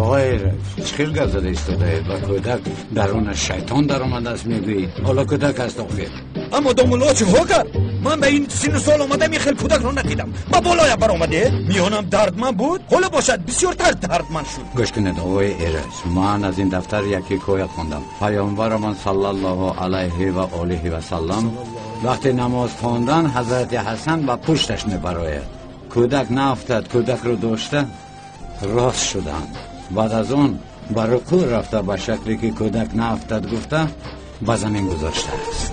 Оғои раис, чӣ хел гап зада истодаед? Ба кӯдак дарунаш шайтон даромадааст мегӯӣ. Ҳоло кӯдак аст охир. Аммо домулло чиҳо кард? Ман ба ин синну сол омадам, ин хел кӯдакро надидам. Ба болоя баромаде, миёнам дардманд буд, ҳоло бошад бисёртар дардманд шуд. Гӯш кунед, оғои Эраҷ, ман аз ин дафтар як ҳикоя хондам. Паёмбарамон саллаллоҳу алайҳи ва олиҳи васаллам вақте намоз хондан ҳазрати Ҳасан ба пушташ мебарояд. Кӯдак наафтад, кӯдакро дошта рост шуданд. Баъд аз он ба рукӯъ рафта ба шакле ки кӯдак наафтад гуфта ба замин гузоштааст.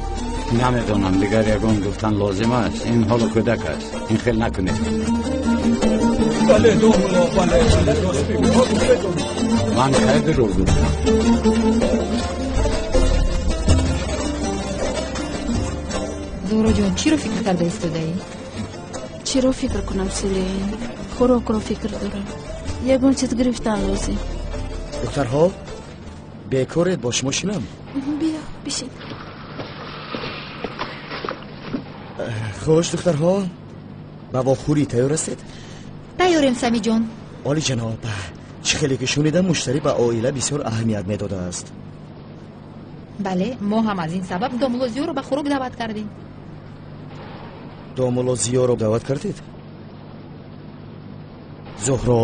Намедонам дигар ягон гуфтан лозим аст. Ин ҳоло кӯдак аст. Ин хел накунед. Бале, домулло, бале, бале, рост мегӯӣ. Ман кай дурӯғ гуфтам? Зуҳроҷон, чиро фикр карда истодаӣ? Чиро фикр кунам, Селин? Хӯрокро фикр дорам. Ягон чиз гирифтан лозим. Духтарҳо, бекоред, бо шумо шинам? Биё, бишин. Хуш, духтарҳо, ба вохӯрӣ тайёр ҳастед? Тайёрем, Самиҷон. Оли ҷаноб, чӣ хеле ки шунидам, муштарӣ ба оила бисёр аҳамият медодааст. Бале, мо ҳам аз ин сабаб домулло Зиёро ба хӯрок даъват кардем. Домулло Зиёро даъват кардед? Зуҳро,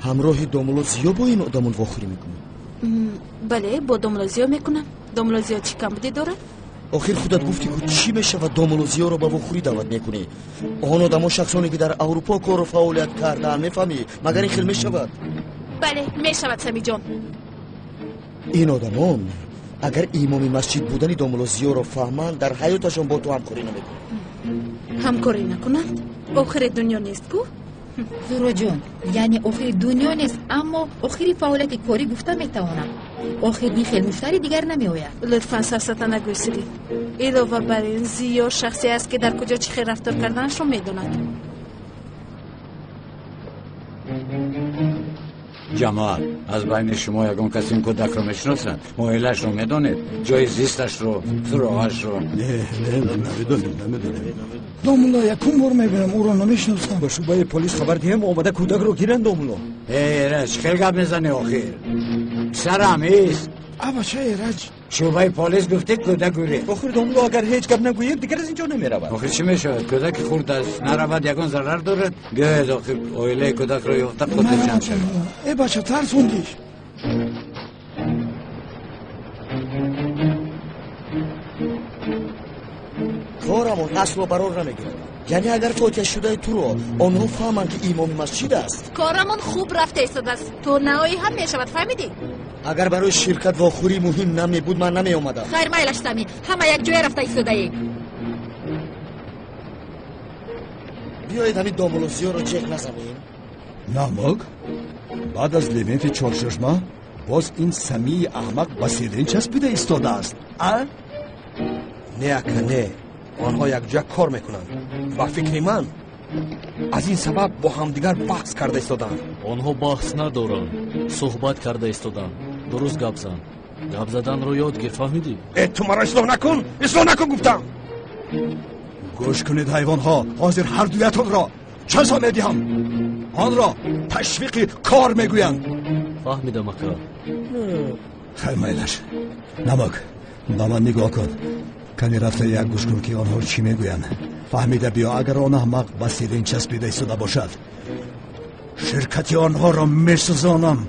ҳамроҳи домулло Зиё бо ин одамон вохӯрӣ мекунӣ? Бале, бо домулло Зиё мекунам. Домулло Зиё чӣ камбудӣ дорад? Охир худат гуфтӣ, ку чӣ мешавад домулло Зиёро ба вохӯрӣ даъват мекунӣ? Он одамо шахсоне ки дар Аврупо кору фаъолият кардаанд, мефаҳмӣ? Магар ин хел мешавад? Бале, мешавад, Самиҷон. Ин одамон агар имоми масҷид будани домулло Зиёро фаҳманд, дар ҳаёташон бо ту ҳамкорӣ намекунанд. Ҳамкорӣ накунанд? Охири дунё нест ку? Зуҳроҷон, яъне охири дунё нест, аммо охири фаъолияти корӣ гуфта метавонам. Охир ин хел муштарӣ дигар намеояд. Лутфан сафсата нагӯй, Селин. Илова бар ин, Зиё шахсе аст, ки дар куҷо чӣ хел рафтор карданашро медонад. Ҷамоат, аз байни шумо ягон кас ин кӯдакро мешиносад? Оилаашро медонед? Ҷои зисташро, суроғашро? Не, не, намедонем, намедонем. Домулло, якум бор мебинам, ӯро намешиносам. Ба шӯъбаи полис хабар диҳем, омада кӯдакро гиранд, домулло. Э, Эраҷ, хел гап мезанӣ охир. Писарам ист. Абача, Эраҷ. Шӯъбаи полис гуфтед кӯдак гурехт. Охир домулло, агар ҳеҷ гап нагӯем, дигар аз инҷо намеравад. Охир чӣ мешавад? Кӯдаки хурд аст, наравад ягон зарар дорад? Биёед охир оилаи кӯдакро ёфта хотирҷамъ шавед. Э бача, тарсондиш. Корамон асло барор намегирад. Яъне агар фотиҳа шудаи туро онҳо фаҳманд, ки имоми масҷид аст. Корамон хуб рафта истодааст. То наоӣ ҳам мешавад, фаҳмидӣ? Агар барои ширкат вохӯрӣ муҳим намебуд, ман намеомадам. Хайр, майлаш, Сами, ҳама якҷоя рафта истодаем. Биёед ҳамин домулло Зиёро ҷеғ назанем. Намак, баъд аз левенти чорчашма боз ин Самии аҳмақ ба Селин часпида истодааст, а? Не ака, не, онҳо якҷоя кор мекунанд. Ба фикри ман, аз ин сабаб бо ҳамдигар баҳс карда истоданд. Онҳо баҳс надоранд, суҳбат карда истоданд. Дуруст гап зан. Гап заданро ёд гир, фаҳмидӣ? Э, ту маро ислоҳ накун, ислоҳ накун гуфтам. Гӯш кунед, ҳайвонҳо, ҳозир ҳар дуятонро ҷазо медиҳам. Онро ташвиқи кор мегӯянд. Фаҳмидам, ака. Хайр, майлаш. Намак, ба ман нигоҳ кун. Кани рафта як гӯш кун, ки онҳо чӣ мегӯянд. Фаҳмида биё, агар он аҳмақ ба селин часпида истода бошад, ширкати онҳоро месӯзонам.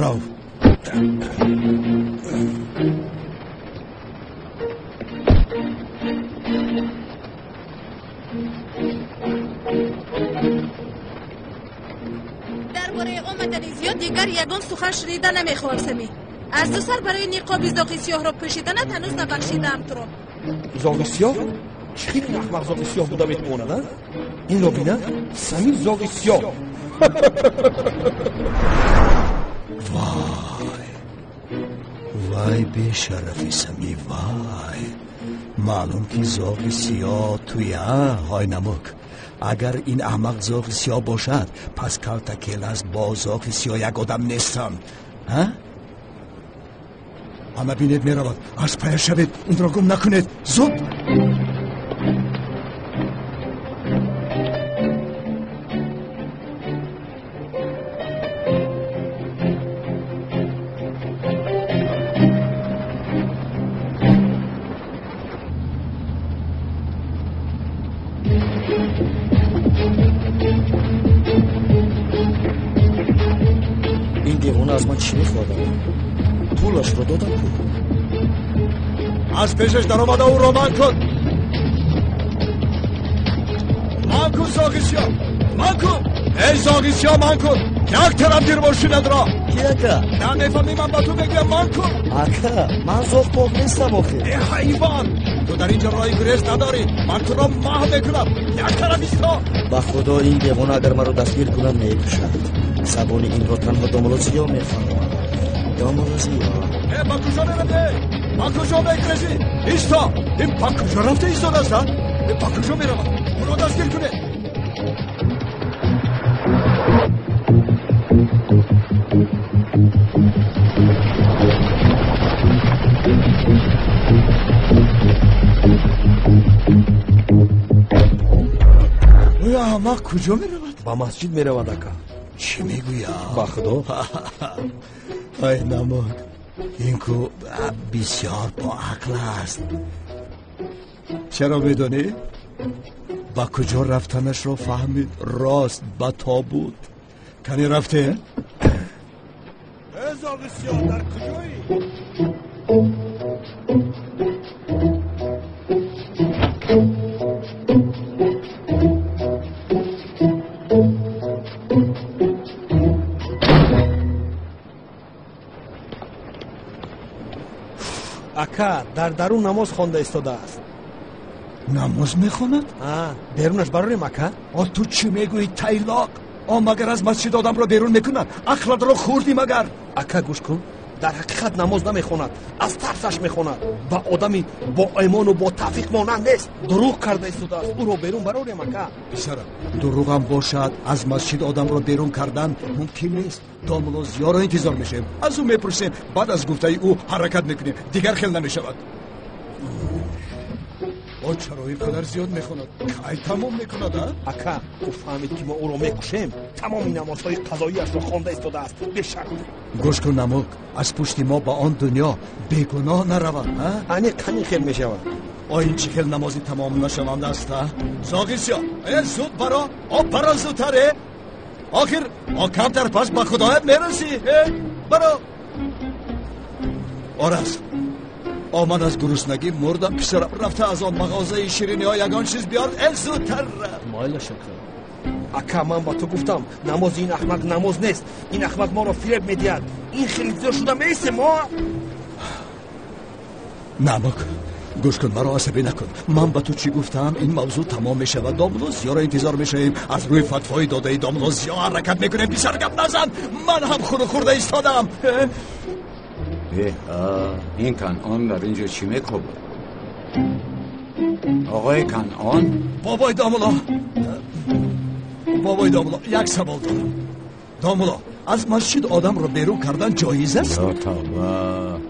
Рав. Дар бораи омадани зиёд дигар ягон сухан шунида намехоҳам, Самӣ. Аз ду сар барои ниқоби зоғи сиёҳро пӯшиданат ҳанӯз набахшидаам туро. Зоғи сиёҳ? Чӣ хел ин аҳмақ зоғи сиёҳ буда метавонад, а? Инро бина, Самир зоғи сиёҳ. Вай, вай, бешарафи Самӣ, вай. Маълум ки зоғи сиёҳ туя, ҳой намук. Агар ин аҳмақ зоғи сиёҳ бошад, пас калта келас бо зоғи сиёҳ як одам нестанд. А? Ана бинед, меравад. Аз пая шавед, инро гум накунед. Зуд! Ин девона аз ман чӣ мехоҳад? Пулашро додам ку. Аз пешаш даромада ӯро ман кун. Ман кун, зоғи сиёҳ, ман кун. Эй зоғи сиёҳ, ман кун. Як тараф гир мошинатро. Ки ака? Намефаҳмӣ, ман ба ту мегӯям, ман кун. Ака, ман зоғпоқ нестам охир. Э ҳайвон, ту дар инҷо роҳи гурез надорӣ. Ман туро маҳв мекунам. Як тараф исто. Ба худо, ин девона агар маро дастгир кунад, мекушад. Забони инро танҳо домулло Зиё мефаҳмад. Домулло Зиё. Э, ба куҷо меравӣ? Ба куҷо мегурезӣ? Исто! Ин ба куҷо рафта истодааст, а? Ин ба куҷо меравад? Ӯро дастгир кунед. Ӯ аҳмақ куҷо меравад? Ба масҷид меравад, ака. Чӣ мегӯям? Ба худо. Ай намуд, ин ку бисёр боақл аст. Чаро медонӣ? Ба куҷо рафтанашро фаҳмид. Рост ба тобут. Кани рафте? Э зоғи сиёҳ, дар куҷоӣ? Ака, дар дарун намоз хонда истодааст. Намоз мехонад? Берунаш барорем, ака? О, ту чӣ мегӯӣ, тайлоқ? О, магар аз масҷид одамро берун мекунад? Ақлатро хӯрдӣ магар? Ака, гӯш кун, дар ҳақиқат намоз намехонад, аз тарсаш мехонад. Ба одами бо имону бо тавфиқ монанд нест. Дурӯғ карда истодааст. Ӯро берун барорем, ака. Писарам, дурӯғам бошад, аз масҷид одамро берун кардан мумкин нест. Домулло Зиёро интизор мешавем, аз ӯ мепурсем, баъд аз гуфтаи ӯ ҳаракат мекунем. Дигар хел намешавад. О, чаро ин қадар зиёд мехонад? Кай тамом мекунад, а? Ака, ӯ фаҳмид, ки мо ӯро мекушем. Тамоми намозҳои қазоиашро хонда истодааст. Бешарм. Гӯш кун, намук, аз пушти мо ба он дунё бегуноҳ наравад, а? Аниқ ҳамин хел мешавад. О, ин чӣ хел намози тамом нашаванда аст, а? Зоғи сиёҳ, э, зуд баро, о, баро зудтар, э. Охир, о, камтар пас ба худоят мерасӣ, э, баро. Ораз, о, ман аз гуруснагӣ мурдам, писарам. Рафта аз он мағозаи шириниҳо ягон чиз биёр, э, зудтар. Майлаш, ака. Ака, ман ба ту гуфтам, намози ин аҳмақ намоз нест. Ин аҳмақ моро фиреб медиҳад. Ин хеле зиёд шуда меистем мо. Намук, гӯш кун, маро асабӣ накун. Ман ба ту чӣ гуфтам? Ин мавзӯъ тамом мешавад. Домулло Зиёро интизор мешавем. Аз рӯи фатвои додаи домулло Зиё ҳаракат мекунем. Писар, гап назан. Ман ҳам хуру хӯрда истодам. Ин канъон дар ин ҷо чӣ мекобад? Оғои Канъон. Бобои домулло, бобои домулло, як савол дорам. Домулло, аз масҷид одамро берун кардан ҷоиз аст? Ё тавба!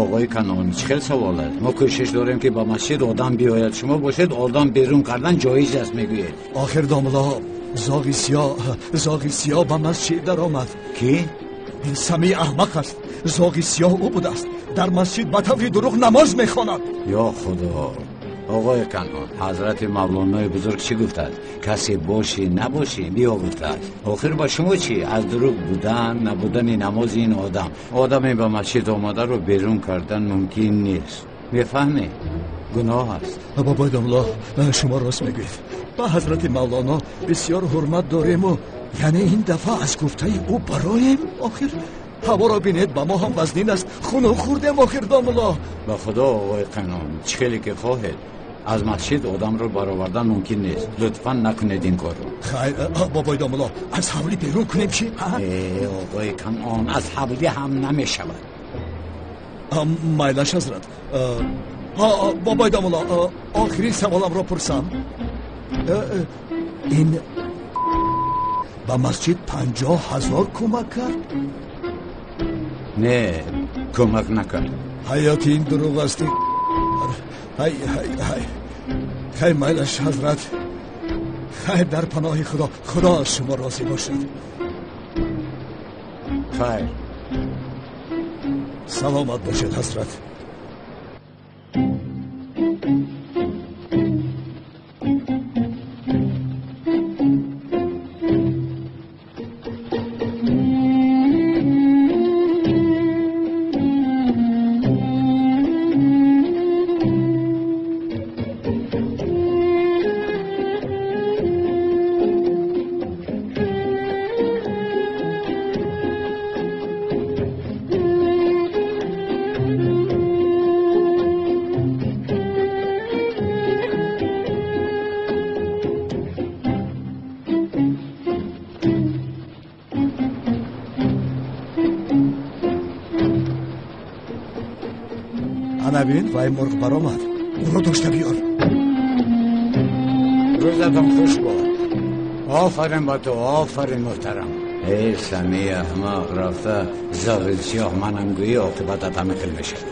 Оғои Канъон, чӣ хел савол аст? Мо кӯшиш дорем, ки ба масҷид одам биёяд. Шумо бошед, одам берун кардан ҷоиз аст мегӯед. Охир домулло, зоғи сиёҳ, зоғи сиёҳ ба масҷид даромад. Кӣ? Ин Самии аҳмақ аст. Зоғи сиёҳ ӯ будааст. Дар масҷид ба таври дурӯғ намоз мехонад. Ё Худо! Оғои Канъон, ҳазрати Мавлонои бузург чӣ гуфтааст? Касе бошӣ набошӣ биё гуфтааст. Охир ба шумо чӣ? Аз дурӯғ будан, набудани намози ин одам. Одаме ба масҷид омадаро берун кардан мумкин нест. Мефаҳмед? Гуноҳ аст. Бобои домулло, шумо рост мегӯед. Ба ҳазрати Мавлоно бисёр ҳурмат дориму яъне ин дафъа аз гуфтаи ӯ бароем. Охир ҳаворо бинед, ба мо ҳам вазнин аст. Хунук хӯрдем охир домулло. Ба худо оғои Канъон, чӣ хеле ки хоҳед, аз масҷид одамро баровардан мумкин нест. Лутфан накунед ин корро. Хайр, бобои домулло, аз ҳавлӣ берун кунем чӣ? Оғои Канъон, аз ҳавлӣ ҳам намешавад. Майлаш ҳазрат. Бобои домулло, охирин саволамро пурсам. Ин ба масҷид 50 000 кӯмак кард? Не, кӯмак накард. Ҳаёти ин дурӯғ аст. Ҳай, ҳай, ҳай. Хай майлаш ҳазрат. Хайр, дар паноҳи Худо. Худо аз шумо розӣ бошад. Хайр. Саломат бошед ҳазрат. Бин, вай мурғ баромад. Ӯро дошта биёр. Рӯзатон хуш бод. Офарин ба ту, офарин муҳтарам. Эй Самии аҳмақ, рафта зоғи сиёҳ манам гӯӣ, оқибатат ҳама хел мешавад.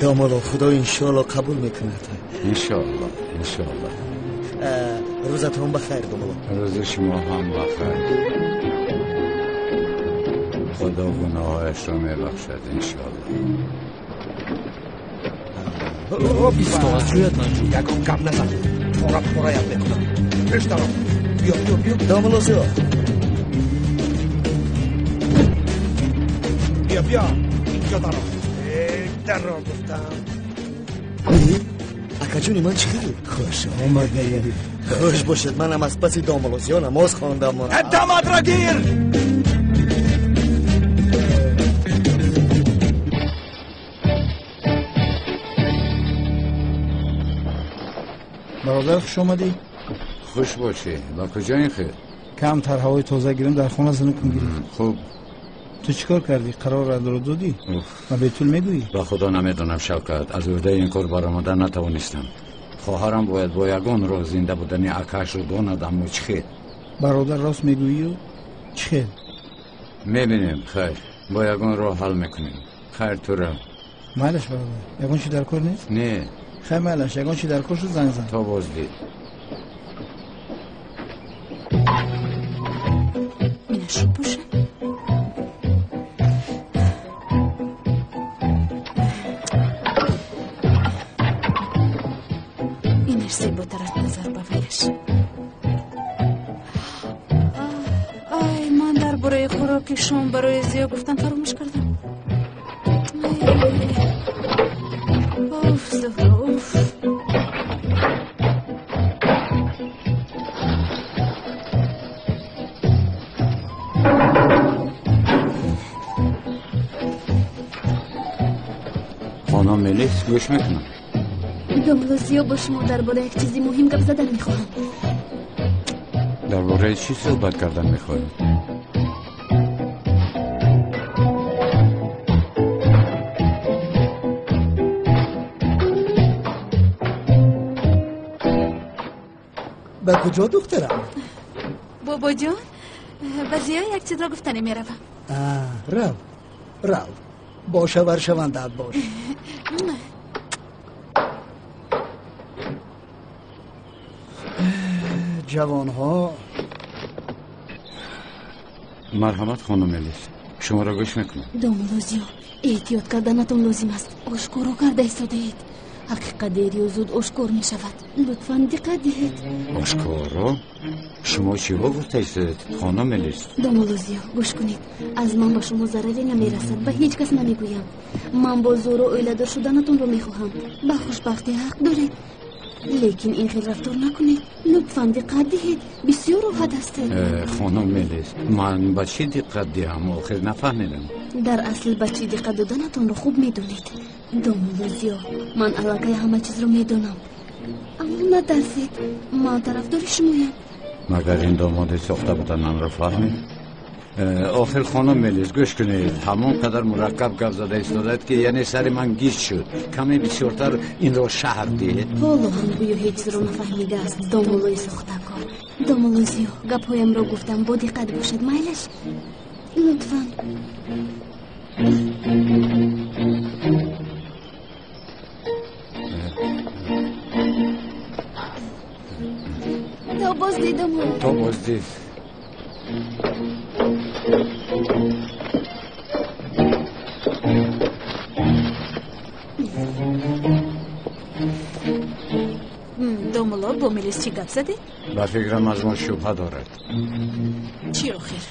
Домулло, Худо иншоалло қабул мекунад. Иншоалло, иншоалло. Рӯзатон ба хайр, домулло. Рӯзи шумо ҳам ба хайр. Худо гуноҳояшро мебахшад иншоалло. Исто, аз ҷоят наҷӯ. Ягон гап назан, пора пораят мекунам. Пеш даро. Биё, биё, биё. Домулло зиё. Биё, биё. Инҷо даро. Даро гуфтам. Акаҷони ман чӣ хел? Хуш омадед. Хуш бошед, манам аз паси домулло зиё намоз хондам. Дамадро гир! Бародар, хуш омадӣ. Хуш бошӣ. Ба куҷо ин хел? Камтар ҳавои тоза гирем, дар хона зинукум гирифт. Хуб. Ту чӣ кор кардӣ? Қарорро додӣ? Ба Бетул мегӯӣ? Ба худо намедонам, Шавкат. Аз ӯҳдаи ин кор баромада натавонистам. Хоҳарам бояд бо ягон роҳ зинда будани акаашро донад, аммо чӣ хел? Бародар, рост мегӯию чӣ хел? Мебинем, хайр. Бо ягон роҳ ҳал мекунем. Хайр, тура. Майлаш, бародар. Ягон чӣ дар кор нест? Не. Хай майлаш, ягон чӣ дар кор шуд, занг зан. То боздид. Инашро пӯшам. Инаш зеботар аз назар ба ваяш. Ай, ман дар бораи хӯроки шом барои Зиё гуфтан фаромӯш кардам. Уф, Зуҳро, уф. Хонум Мелис, гӯш мекунам. Домулло Зиё, бо шумо дар бораи як чизи муҳим гап задан мехоҳам. Дар бораи чӣ суҳбат кардан мехоҳед? Ба куҷо, духтарам? Бобоҷон, ба Зиё як чизро гуфтанӣ меравам. Рав, рав, бо шаваршавандаат бош. Ҷавонҳо. Марҳамат, хонум Мелис, шуморо гӯш мекунам. Домулло Зиё, эҳтиёт карданатон лозим аст. Ошкоро карда истодаед. Ҳақиқат дер ё зуд ошкор мешавад. Лутфан диққат диҳед. Ошкоро? Шумо чиҳо гуфта истодаед, хонум Мелис? Домулло Зиё, гӯш кунед, аз ман ба шумо зараре намерасад, ба ҳеҷ кас намегӯям. Ман бо зӯро оиладор шуданатонро мехоҳам. Ба хушбахтӣ ҳақ доред, лекин ин хел рафтор накунед. Лутфан диққат диҳед, бисёр роҳат ҳастед. Хонум Мелис, ман ба чӣ диққат диҳам? Охир нафаҳмидам. Дар асл ба чӣ диққат доданатонро хуб медонед. Домулло Зиё, ман аллакай ҳама чизро медонам, аммо натарсед, ман тарафдори шумоям. Магар ин домоди сохта буданамро фаҳмид? Охир, хонум Мелис, гӯш кунед, ҳамон қадар мураккаб гап зада истодаед, ки яъне сари ман гиҷ шуд. Каме бисёртар инро шарҳ диҳед. Ҳоло ҳам гӯё ҳеҷ чизро нафаҳмидааст домуллои сохтакор. Домулло Зиё, гапҳоямро гуфтам, бо диққат бошед, майлаш? Лутфан. То боздид, домулло. То боздид. Домулло, бо Мелис чӣ гап задед? Ба фикрам, аз мо шубҳа дорад. Чӣ охир?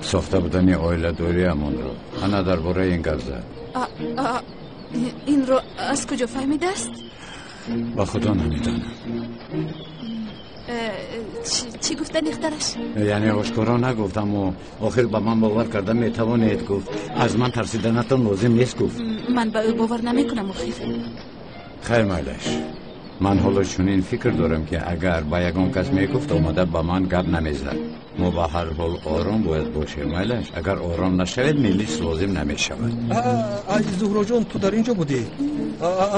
Сохта будани оиладориамонро. Ана дар бораи ин гап зад. Инро аз куҷо фаҳмидааст? Ба худо намедонам. Чӣ гуфта духтараш? Яъне ошкоро нагуфт, аммо охир ба ман бовар карда метавонед, гуфт. Аз ман тарсиданатон лозим нест, гуфт. Ман ба ӯ бовар намекунам охир. Хайр, майлаш, ман ҳоло чунин фикр дорам, ки агар ба ягон кас мегуфт, омада ба ман гап намезад. Мо ба ҳар ҳол ором бояд бошем, майлаш? Агар ором нашавед, милис лозим намешавад. Ай, Зуҳроҷон, ту дар ин ҷо будӣ?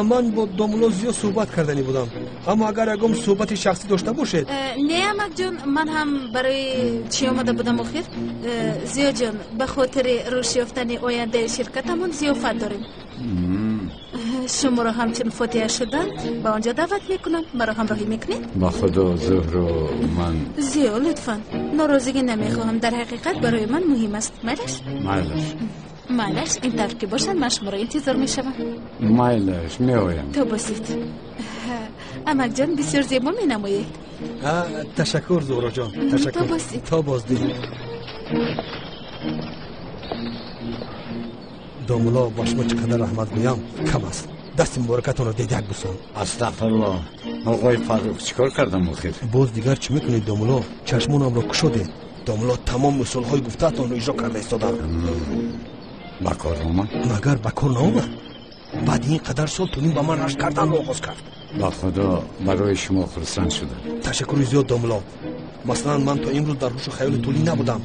Ман бо домулло Зиё суҳбат карданӣ будам, аммо агар ягон суҳбати шахсӣ дошта бошед. Не, амакҷон, ман ҳам барои чӣ омада будам охир. Зиёҷон, ба хотири рушд ёфтани ояндаи ширкатамон зиёфат дорем. Шуморо ҳамчун фотиҳа шудан ба он ҷо даъват мекунам. Маро ҳамроҳӣ мекунед? Ба худо, Зуҳро, ман. Зиё, лутфан, норозигӣ намехоҳам. Дар ҳақиқат барои ман муҳим аст, майлаш? Майлаш. Майлаш, ин тавр ки бошад, ман шуморо интизор мешавам. Майлаш, меоям. То босид, амакҷон, бисёр зебо менамоед. Ташаккур, Зуҳроҷон, ташаккур. То боздид. То боздид. Домулло, ба шумо чӣ қадар раҳмат гӯям, кам аст. Дасти муборакатонро дедак бусам. Астағфирулло, оғои Фаррух, чӣ кор кардам охир? Боз дигар чӣ мекунед, домулло? Чашмонамро кушодед, домулло. Тамом мисолҳои гуфтаатонро иҷро карда истодам. Ба кор омад? Магар ба кор наомад? Баъди ин қадар сол Тулин ба ман рашк карданро оғоз кард. Ба худо, барои шумо хурсанд шудам. Ташаккури зиёд, домулло. Масалан, ман то имрӯз дар ҳушу хаёли Тулин набудам.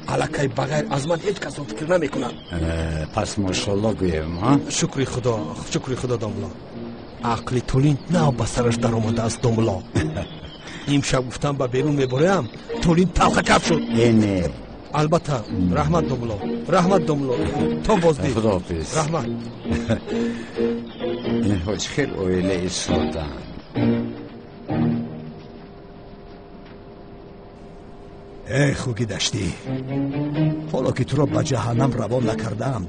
Аллакай ба ғайр аз ман ҳеҷ касро фикр намекунад. Пас мошолло гӯем. Шукри худо, шукри худо, домулло. Ақли Тулин нав ба сараш даромадааст, домулло. Имшаб гуфтам ба берун мебораям, Тулин талхакап шуд. Не. Албатта. Раҳмат, домулло, раҳмат, домулло, то боздид. Худоҳофиз. Раҳмат. Инҳо чӣ хел оилаи соддаанд! Эй, хуки даштӣ, ҳоло ки туро ба ҷаҳаннам равон накардаам,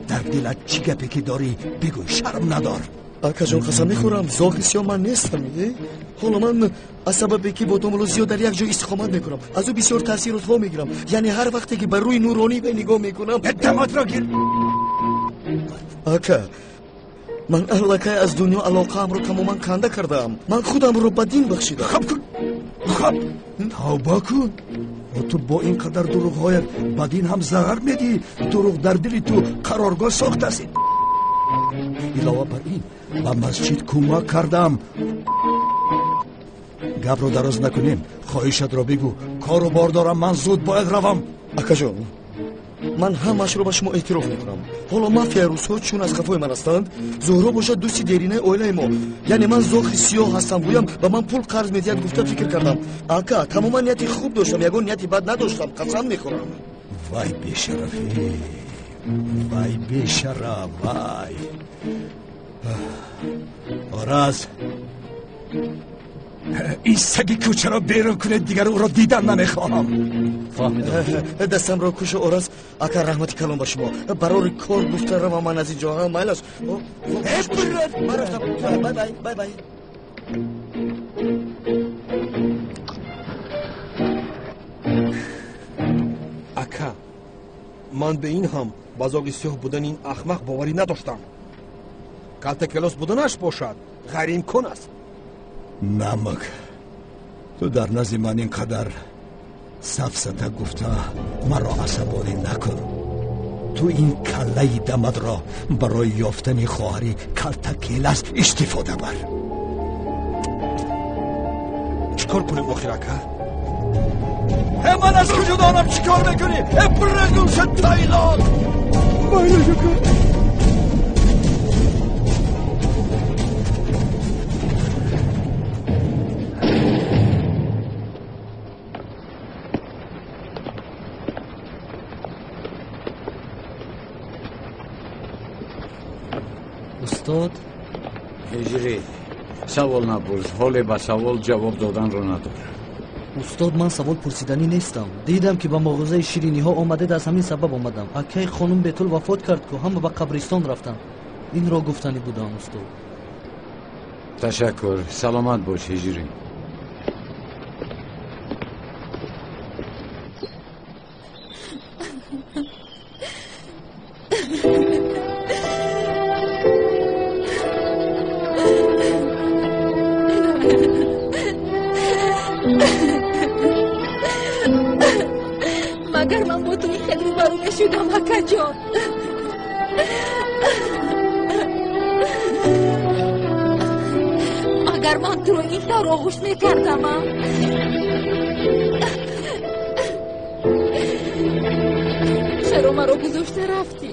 дар дилат чӣ гапе ки дорӣ, бигӯй, шарм надор. Акаҷон, қасам мехӯрам, зоғи сиёҳ ман нестам. Ҳоло ман аз сабабе ки бо домулло Зиё дар як ҷой истиқомат мекунам, аз ӯ бисёр таъсиротҳо мегирам. Яъне ҳар вақте ки ба рӯи нуронӣ вай нигоҳ мекунам. Даматро гир. Ака, ман аллакай аз дунё алоқаамро тамоман канда кардаам. Ман худамро ба дин бахшидам. Хаб кун, хаб, тавба кун. Ту бо ин қадар дурӯғҳоят ба дин ҳам зарар медиҳӣ. Дурӯғ дар дили ту қароргоҳ сохтааст. Илова бар ин, ба масҷид кӯмак кардам. Гапро дароз накунем, хоҳишатро бигӯ. Кору бор дорам, ман зуд бояд равам. Акаҷон. Ман ҳамаашро ба шумо эътироф мекунам. Ҳоло мафияи русҳо чун аз қафои ман ҳастанд, Зуҳро бошад дӯсти деринаи оилаи мо. Яъне ман зохи сиёҳ ҳастам, гӯям ба ман пул қарз медиҳад гуфта фикр кардам. Ака, тамоман нияти хуб доштам, ягон нияти бад надоштам, қасам мехӯрам. Вай бешарафӣ, вай бешараф, вай. Ораз, ин саги кӯчаро берун кунед, дигар ӯро дидан намехоҳам. Фаҳмидам. Дастамро куша, Ораз. Ака, раҳмати калон ба шумо. Барори кор гуфта равам ман аз ин ҷо. Майлаш. Ман рафтам. Бай бай, бай бай. Ака, ман ба ин ҳам ба зоғи сиёҳ будани ин ахмақ боварӣ надоштам. Калтакелос буданаш бошад ғайриимкон аст. Намак, ту дар назди ман ин қадар сафсата гуфта маро асабонӣ накун. Ту ин каллаи дамадро барои ёфтани хоҳари Калтакелас истифода бар. Чӣ кор кунем охир, ака? Э, ман аз куҷо донам чӣ кор мекунӣ? Э, бирагӯша тайлоқ! Майлаш, ака. Устод? Ҳиҷрӣ, савол напурс, ҳоле ба савол ҷавоб доданро надорам. Устод, ман савол пурсиданӣ нестам. Дидам ки ба мағозаи шириниҳо омадед, аз ҳамин сабаб омадам. Акаи хонум Бетул вафот кард ку, ҳама ба қабристон рафтанд. Инро гуфтанӣ будам, устод. Ташаккур, саломат бош, Ҳиҷрӣ. Магар ман бо ту ин хел рӯбарӯ мешудам, акаҷон? Магар ман туро ин тавр оғӯш мекардам? Чаро маро гузошта рафтӣ?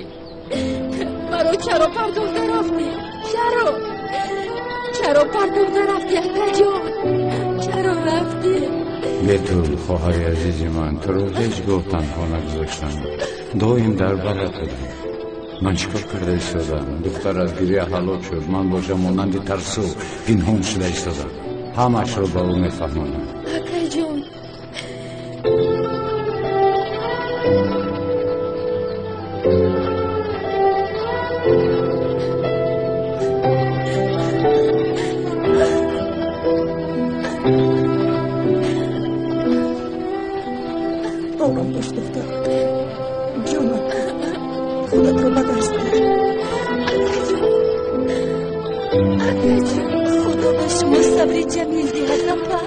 Маро чаро партофта рафтӣ? Чаро? Чаро партофта рафтӣ, акаҷон? Чаро рафтӣ? Бетул, хоҳари азизи ман, туро ҳеҷ гоҳ танҳо нагузоштам. Доим дар барат будам. Ман чӣ кор карда истодам? Духтар аз гиря ҳалок шуд. Ман бошам монанди тарсу пинҳон шуда истодам. Ҳамаашро ба ӯ мефаҳмонам. Акаҷон, ором бош, духтар. Ҷонам, худатро ба даст биёр. Акаҷон, Худо ба шумо сабри ҷамил диҳад, апа.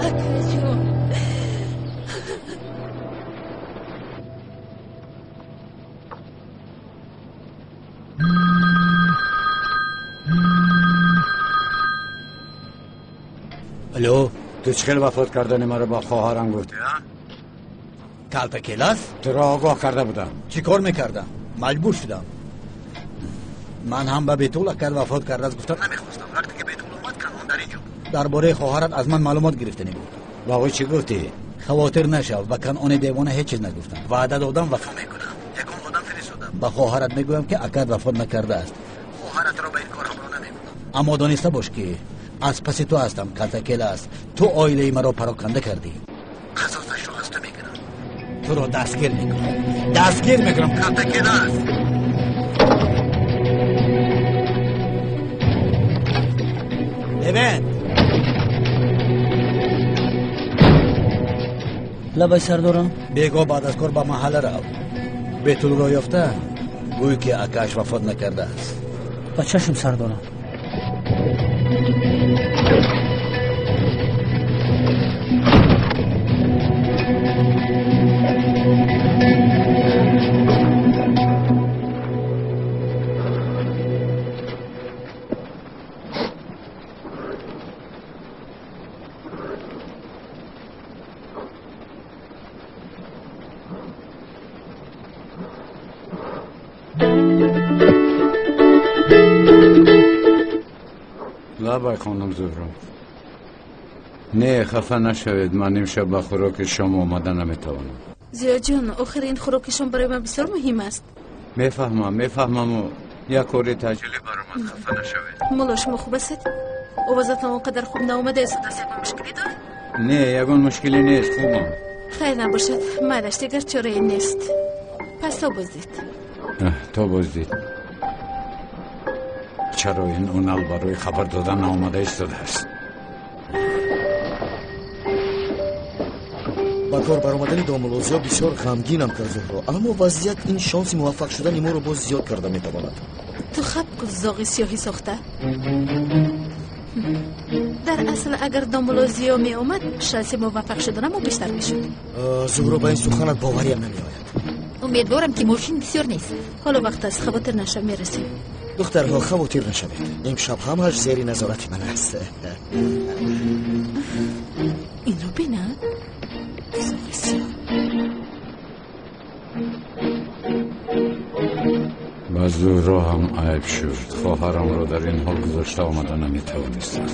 Акаҷон. Алло, ту чӣ хел вафот кардани маро ба хоҳарам гуфтӣ? Калтакелас? Туро огоҳ карда будам. Чӣ кор мекардам? Маҷбур шудам. Ман ҳам ба Бетул акар вафот кардааст гуфтам намехостам. Вақте ки Бетул омад, Канон дар инҷо буд. Дар бораи хоҳарат аз ман маълумот гирифтанӣ буд. Ба ӯ чӣ гуфтӣ? Хавотир нашав, ба Канони девона ҳеҷ чиз нагуфтам. Ваъда додам, вафо мекунам. Ягон одам фиристодам. Ба хоҳарат мегӯям ки акар вафот накардааст. Хоҳаратро ба ин кор ҳамроҳ намекунам. Аммо дониста бош ки аз паси ту ҳастам, Калтакелас. Ту оилаи маро пароканда кардӣ. Қасосашро аз ту мегирам. Туро дастгир мекунам. Дастгир мекунам, Калтакелас. Левент! Лабай, сардорам. Бегоҳ баъд аз кор ба маҳалла рав. Бетулро ёфта, гӯй ки акааш вафот накардааст. Ба чашм, сардорам. Лабай, хонум Зуҳро. Не, хафа нашавед, ман имшаб ба хӯроки шом омада наметавонам. Зиёҷон, охир ин хӯроки шом барои ман бисёр муҳим аст. Мефаҳмам, мефаҳмаму як кори таъҷилӣ баромад, хафа нашавед. Мулло, шумо хуб ҳастед? Овозатон он қадар хуб наомада истодааст, ягон мушкилӣ доред? Не, ягон мушкилӣ нест, хубам. Хайр набошад, майлаш, дигар чорае нест. Пас то боздид. То боздид. Чаро ин Унал барои хабар додан наомада истодааст? Ба кор баромадани домулло Зиё бисёр ғамгинам кард, Зуҳро, аммо вазъият ин шонси муваффақ шудани моро боз зиёд карда метавонад. Ту хаб кун, зоғи сиёҳӣ сохта. Дар асл агар домулло Зиё меомад, шанси муваффақ шуданамо бештар мешуд. Зуҳро, ба ин суханат бовариам намеояд. Умедворам, ки мошин бисёр нест. Ҳоло вақт аст, хавотир нашав, мерасем. Духтарҳо, хавотир нашавед, имшаб ҳамааш зери назорати ман аст. Инро бина, зоғи сиёҳ. Ба Зуҳро ҳам айб шуд, хоҳарамро дар ин ҳол гузошта омада наметавонистам.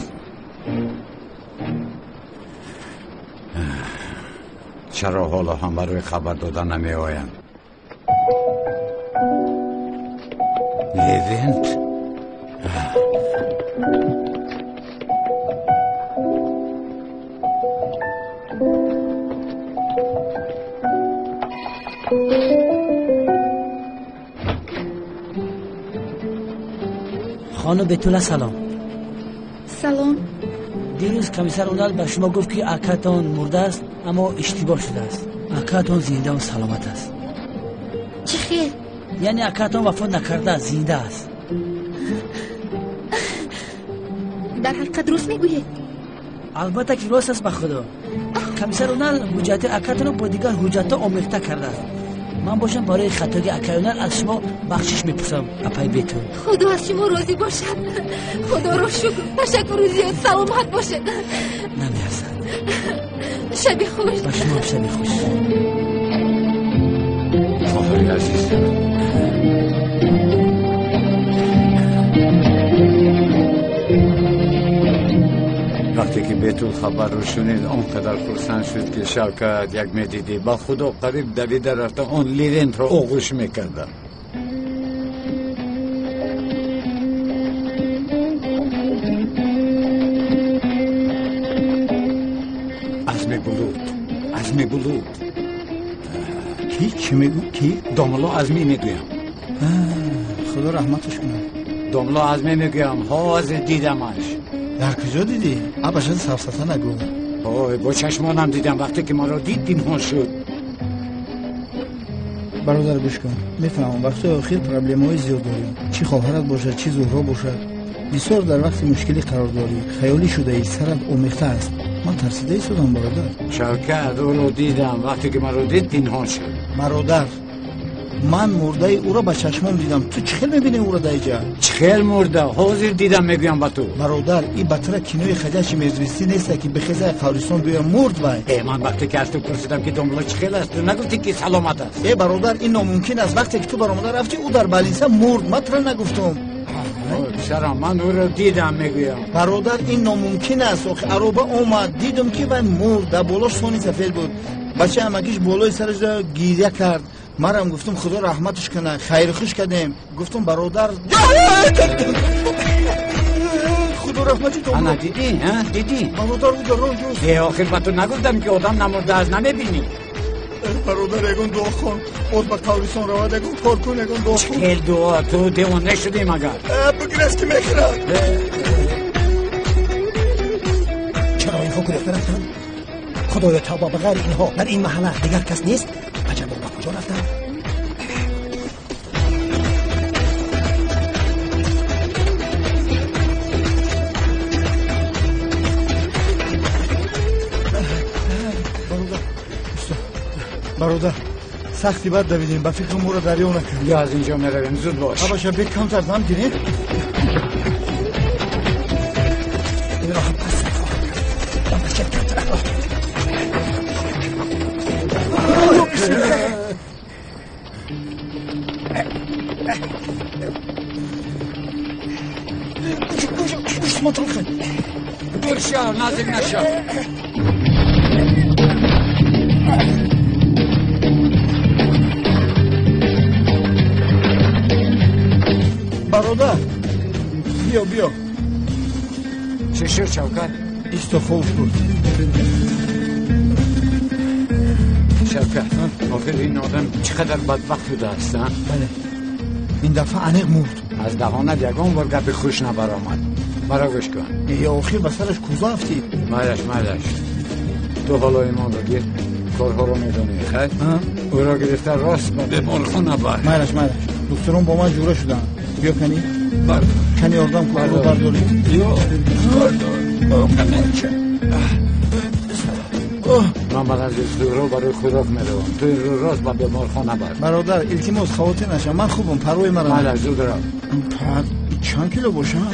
Чаро ҳоло ҳам барои хабар дода намеоянд? Левент? Хонум Бетула, салом. Салом. Дирӯз комиссар Унал ба шумо гуфт, ки акатон мурдааст, аммо иштибоҳ шудааст. Акатон зиндаву саломат аст. Чӣ хел? Яъне акатон вафот накардааст, зинда аст. Дар ҳақиқат рост мегӯед? Албатта ки рост аст, ба худо. Комиссар Унал ҳуҷҷати акатонро бо дигар ҳуҷҷатҳо омехта кардааст. Ман бошам, барои хатоги акаи Унал аз шумо бахшиш мепурсам, апай Бетул. Худо аз шумо розӣ бошад. Худоро шукр, ташаккуру зиёд, саломат бошед. Намеарзад. Шаби хуш. Ба шумо шаби хуш. Хоҳари азиз. Вақте ки Бетул хабарро шунид, он қадар хурсанд шуд, ки Шавкат, як медидӣ, ба худо қариб давида рафта он Левентро оғӯш мекарда. Азми Булут, Азми Булут. Ки? Чӣ мегӯ? Ки? Домулло Азмӣ мегӯям. Худо раҳматаш кунад. Домулло Азмӣ мегӯям, ҳозир дидамаш. Дар куҷо дидӣ? Абашад, сафсата нагӯ. Ой, бо чашмонам дидам, вақте ки маро дид, пинҳон шуд. Бародар, гӯш кун, мефаҳмам, вақтҳои охир проблемаҳои зиёд дорем, чӣ хоҳарат бошад, чӣ Зуҳро бошад. Бисёр дар вақти мушкилӣ қарор дорӣ, хаёлӣ шудаӣ, сарат омехта аст. Ман тарсида истодам, бародар. Шавкат, ӯро дидам, вақте ки маро дид, пинҳон шуд. Бародар, ман мурдаи ӯро ба чашмом дидам. Ту чӣ хел мебинӣ ӯро дар иҷа? Чӣ хел мурда? Ҳозир дидам, мегӯям ба ту. Бародар, и батра кинои ходячие мертвецы неста, ки бихеза қабристон биёя, мурд вай. Э, ман вақте ки аз ту пурсидам, ки домулло чӣ хел аст, ту нагуфтӣ, ки саломат аст? Э, бародар, ин номумкин аст. Вақте ки ту баромада рафтӣ, ӯ дар больница мурд. Ман тура нагуфтум. Писарам, ман ӯро дидам, мегӯям. Бародар, ин номумкин аст. Охи ароба омад, дидум, ки вай мурд. Дар болош сони сафед буд. Бачаи амакиш болои сараш гиря кард. Марам гуфтум, худо раҳматаш кунад, хайрхуш кардем. Гуфтум, бародар, худо раҳмати. Ана, дидӣ, дидӣ? Бародар, ӯ дар роҳ ҷост. Э, охир ба ту нагуфтам, ки одам намурдааст, намебинӣ? Бародар, ягон дуо хон, боз ба қабристон равад, ягон кор кун, ягон дуо хон. Хел дуо? Ту девона шудӣ магар? Бигирез, ки мехӯрад. Чаро инҳо гурехта рафтанд? Худоё, тавба, ба ғайри инҳо дар ин маҳалла дигар кас нест? Аҷабо, ба куҷо рафтанд? Бародар, сахти бад давидем, ба фикру моро дарё накард. Ё аз инҷо меравем, зуд бош. Абаша, бе камтар дам гирем. Инро ҳам пас хоҳам кард. Ба масҷид камтар. Дур шав, наздик нашав. Бародар, биё, биё. Чӣ шуд, Шавкат? Исто хов буд. Шавкат, охир ин одам чӣ қадар бадбахт шудааст, а? Бале, ин дафъа аниқ мурд. Аз даҳонат ягон бор гапи хуш набаромад. Маро гӯш кун. Ё охир ба сараш кӯза афтид. Майлаш, майлаш. Ту ҳоло имонро гир, корҳоро медонӣ, хайр? Ӯро гирифта рост ба беморхона бар. Майлаш, майлаш. Духтурон бо ман ҷура шуданд. Биё кани. Кани ёрдам кун, ӯро бардорӣ. Ё, бардор. Ман ба назди Зуҳро барои хӯрок меравам. Ту инро рост ба беморхона бар. Бародар, илтимос, хавотир нашав. Ман хубам, парвои маро. Майлаш, зуд рав. Чанд кило бошам?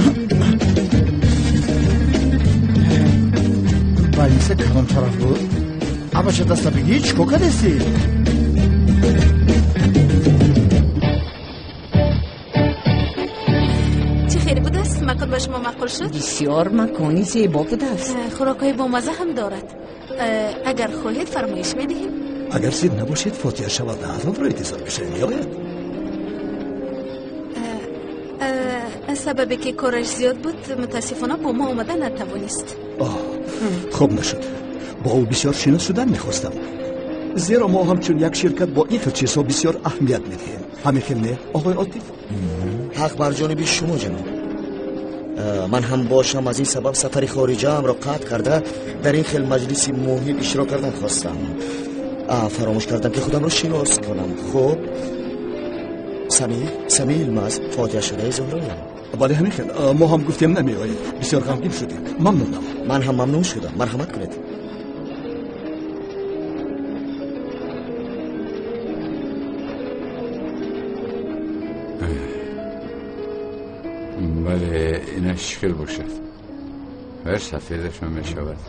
Больница кадом тараф буд? Абача даста бигӣ, чӣ кор кардести? Чӣ хеле будааст? Макон ба шумо маъқул шуд? Бисёр макони зебо будааст. Хӯрокҳои бомазза ҳам дорад. Агар хоҳед, фармоиш медиҳем. Агар зид набошед, фотиҳа шавад, ҳазонро интизор бишавем, меояд? Аз сабабе ки кораш зиёд буд, мутаассифона бо мо омада натавонист. Хуб нашуд. Бо ӯ бисёр шинос шудан мехостам, зеро мо ҳамчун як ширкат бо ин хел чизҳо бисёр аҳамият медиҳем. Ҳамин хел не, оғои Отиф? Ҳақ бар ҷониби шумо, ҷаноб. Ман ҳам бошам аз ин сабаб сафари хориҷаамро қатъ карда дар ин хел маҷлиси муҳим иштирок кардан хостам. Фаромӯш кардам ки худамро шинос кунам. Хуб, Самир Илмаз, фотиҳашудаи Зуҳроям. Бале, ҳамин хел. Мо ҳам гуфтем намеоед. Бисёр ғамгин шудем. Мамнунам. Ман ҳам мамнун шудам. Марҳамат кунед. Бале, инаш чӣ хел бошад? Ҳар сафедаш мешавад.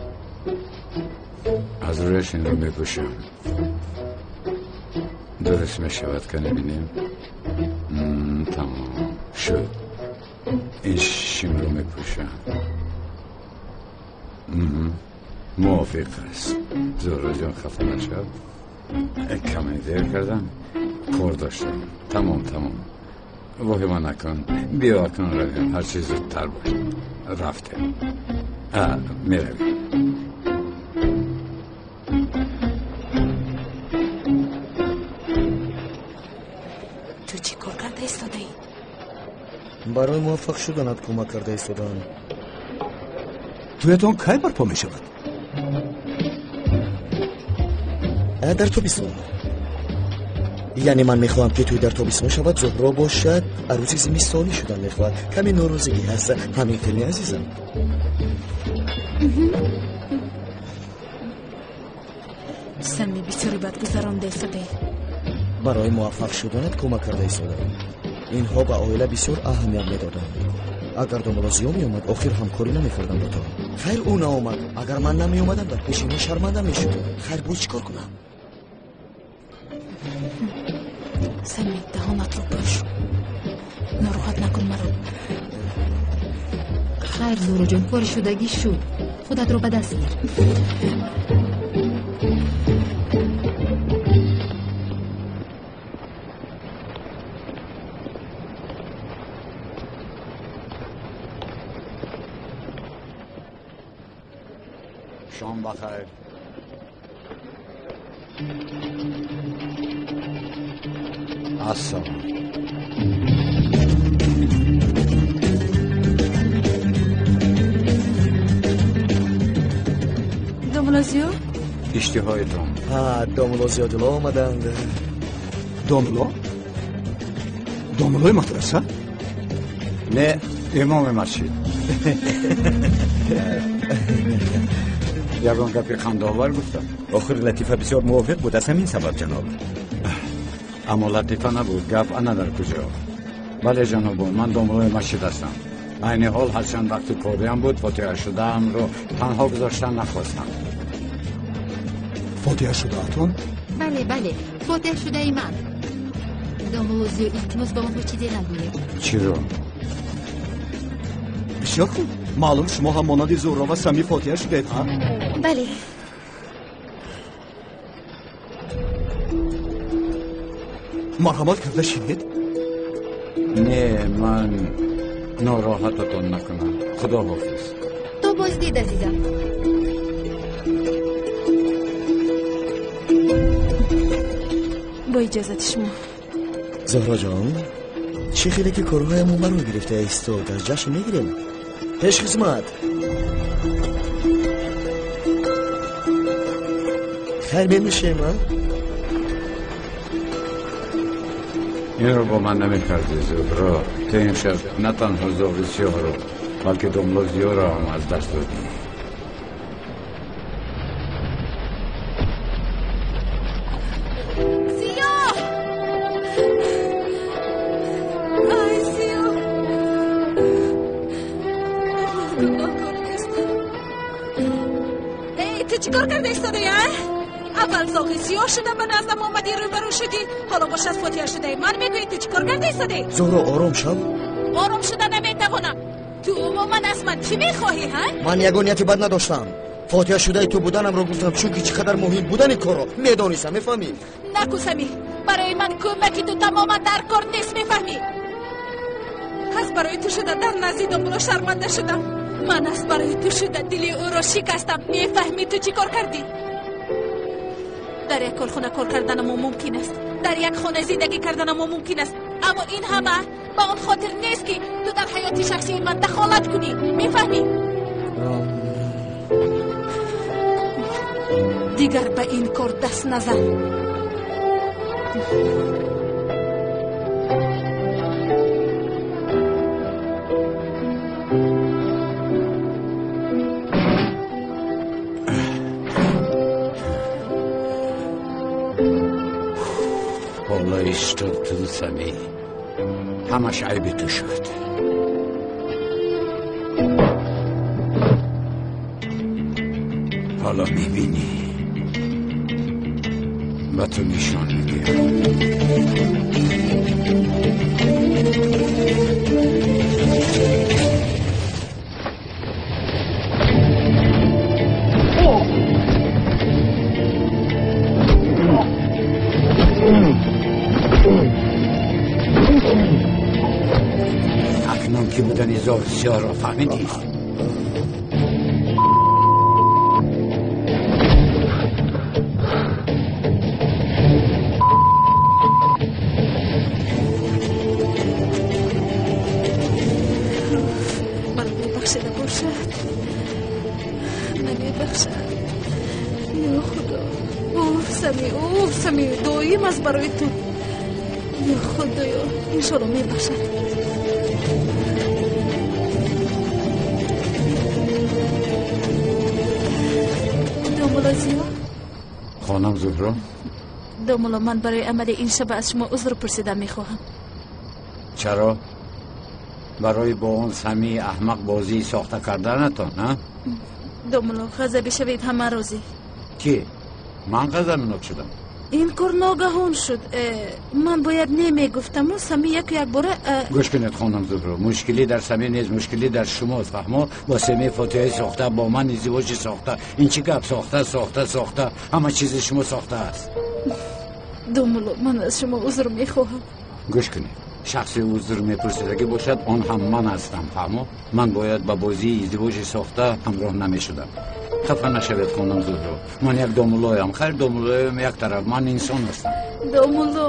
Аз рӯяш инро мепӯшам. Дуруст мешавад, ка набинем. Тамом шуд. Ин шимро мепӯшам. Мувофиқ аст. Зуҳроҷон, хафа нашав. Каме дер кардам, кор доштам. Тамом, тамом. Воҳима накун. Биё акнун равем, ҳарчи зудтар бош. Рафтем. Меравем. Ту чӣ кор карда истодаӣ? Барои муваффақ шуданат кӯмак карда истодаам. Туятон кай барпо мешавад? Дар тобистон. Яъне ман мехоҳам ки тӯй дар тобистон шавад, Зуҳро бошад арӯси зимистонӣ шудан мехоҳад. Каме норозигӣ ҳаст. Ҳамин хел не, азизам? Сами, бисёре бад гузаронда истодаӣ. Барои муваффақ шуданат кӯмак карда истодаам. Инҳо ба оила бисёр аҳамият медоданд. Агар домулло Зиё меомад, охир ҳамкорӣ намекардам бо ту. Хайр, ӯ наомад. Агар ман намеомадам, дар пеши инҳо шарманда мешудам. Хайр, боз чӣ кор кунам? Сами, даҳонатро пӯш. Нороҳат накун маро. Хайр, Зуҳроҷон, кори шудагӣ шуд. Худатро ба даст гир. Шом бахайр. Ассалом. Домулло Зиё? Иштиҳоятон. Домулло Зиёдулло омаданд. Домулло? Домуллои мадраса? Не, имоми масҷид. Ягон гапи хандаовар гуфтам. Охир латифа бисёр мувофиқ буд, аз ҳамин сабаб, ҷаноб. Аммо латифа набуд, гап ана дар куҷо. Бале, ҷанобон, ман домуллои масҷид ҳастам. Айни ҳол ҳарчанд вақти кориам буд, фотиҳа шудаамро танҳо гузоштан нахостам. Фотиҳа шудаатон? Бале, бале, фотиҳа шудаи ман. Домулло Зиё, илтимос ба онҳо чизе нагӯед. Чиро? Бисёр хуб. Маълум шумо ҳам монанди Зуҳро ва Сами фотиҳа шудаед, ҳа? Бале. Марҳамат карда шинед. Не, ман нороҳататон накунам. Худо ҳофиз. То боздид, азизам. Бо иҷозати шумо. Зуҳроҷон, чӣ хеле ки корҳоямон баро гирифта истод, аз ҷашн мегирем. Пешхизмат. Хайр менӯшем, а? Инро бо ман намекардӣ, Зуҳро. Ту имшаб на танҳо зоғи сиёҳро, балки домло Зиёро ҳам аз даст додӣ. Зиё! Ай, Зиё! Ман гуноҳкор нестам. Эй, ту чӣ кор карда истодаӣ, а? Аввал зоғи сиёҳ шуда ба наздам омадӣ, рӯбарӯ шудӣ, ҳоло бошад фотиҳа шудаӣ. Ман мегӯӣ ту чӣ кор карда истодаӣ? Зуҳро, ором шав. Ором шуда наметавонам. Ту умуман аз ман чӣ мехоҳӣ, ҳа? Ман ягон нияти бад надоштам. Фотиҳа шудаи ту буданамро гуфтам, чунки чӣ қадар муҳим будани корро медонистам, мефаҳмӣ? Наку, Сами, барои ман кӯмаки ту тамоман дар кор нест, мефаҳмӣ? Аз барои ту шуда дар назди домулло шарманда шудам. Ман аз барои ту шуда дили ӯро шикастам. Мефаҳмӣ ту чӣ кор кардӣ? Дар як корхона кор карданамо мумкин аст, дар як хона зиндагӣ карданамо мумкин аст, аммо ин ҳама ба он хотир нест, ки ту дар ҳаёти шахсии ман дахолат кунӣ. Мефаҳмӣ? Дигар ба ин кор даст назан. Ҳоло истод ту, Сами, ҳамаш айби ту шуд. Ҳоло мебинӣ, ба ту нишон медиҳам. Акнун ки будани зоғи сиёҳро фаҳмидӣ? Маро мебахшида бошад, намебахшад. Ё Худо, уф, Сами, уф, Сами, доим аз барои ту. Ё Худоё, иншолло мебахшад. Домулло Зиё? Хонам Зуҳро? Домулло, ман барои амали ин шаба аз шумо узр пурсида мехоҳам. Чаро? Барои бо он Самии аҳмақ бозии сохта карданатон, а? Домулло, ғазабӣ шавед, ҳама розӣ. Ки? Ман ғазабнок шудам? Ин кор ногаҳон шуд. Ман бояд не мегуфтаму Сами яку якбора. Гӯш кунед, хонам Зуҳро, мушкилӣ дар Сами нест, мушкилӣ дар шумост, фаҳмо? Бо Сами фотиҳаи сохта, бо ман издивоҷи сохта. Ин чӣ гап? Сохта, сохта, сохта, ҳама чизи шумо сохта аст. Домулло, ман аз шумо узр мехоҳам. Гӯш кунед, шахси узр мепурсидагӣ бошад, он ҳам ман ҳастам, фаҳмо? Ман бояд ба бозии издивоҷи сохта ҳамроҳ намешудам. Хафа нашавед, хонам Зуҳро, ман як домуллоям. Хайр, домуллоям як тараф, ман инсон ҳастам. Домулло,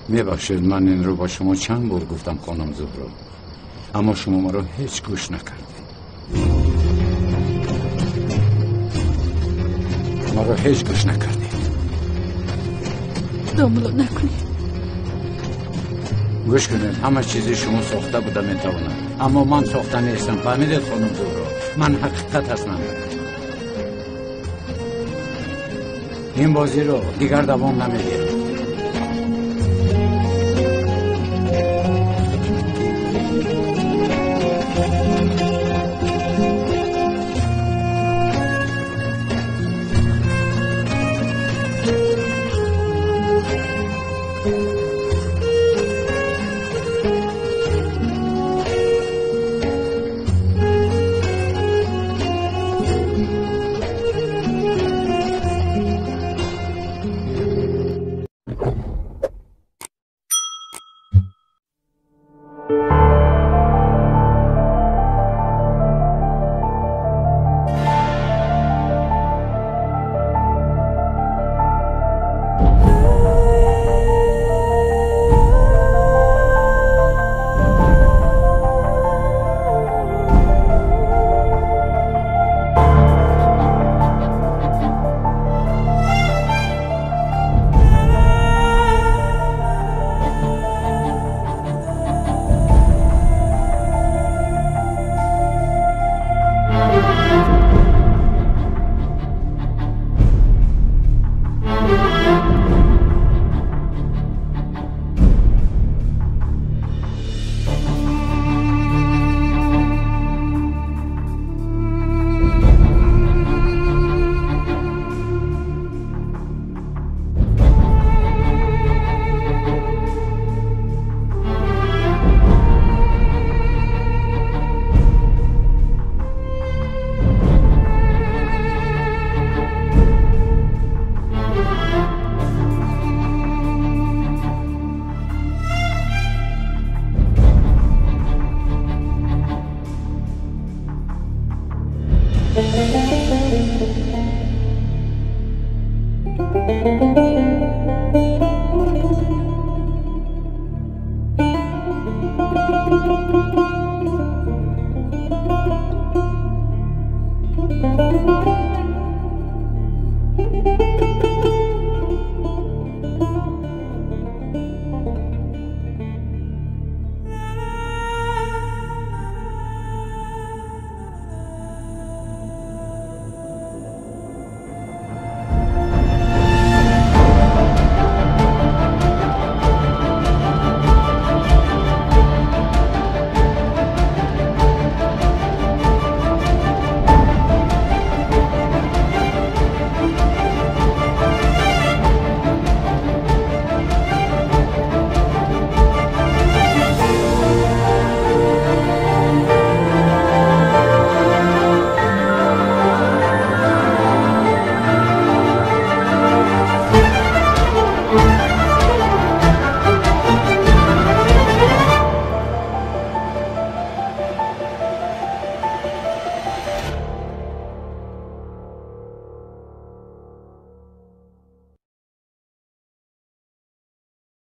мебахшед, ман инро ба шумо чанд бор гуфтам, хонам Зуҳро, аммо шумо маро ҳеҷ гӯш накардед. Маро ҳеҷ гӯш накардед. Домулло, накунед. Гӯш кунед, ҳама чизи шумо сохта буда метавонад, аммо ман сохта нестам. Фаҳмидед, хонум Зуҳро? Ман ҳақиқат ҳастам. Ин бозиро дигар давом намедиҳам.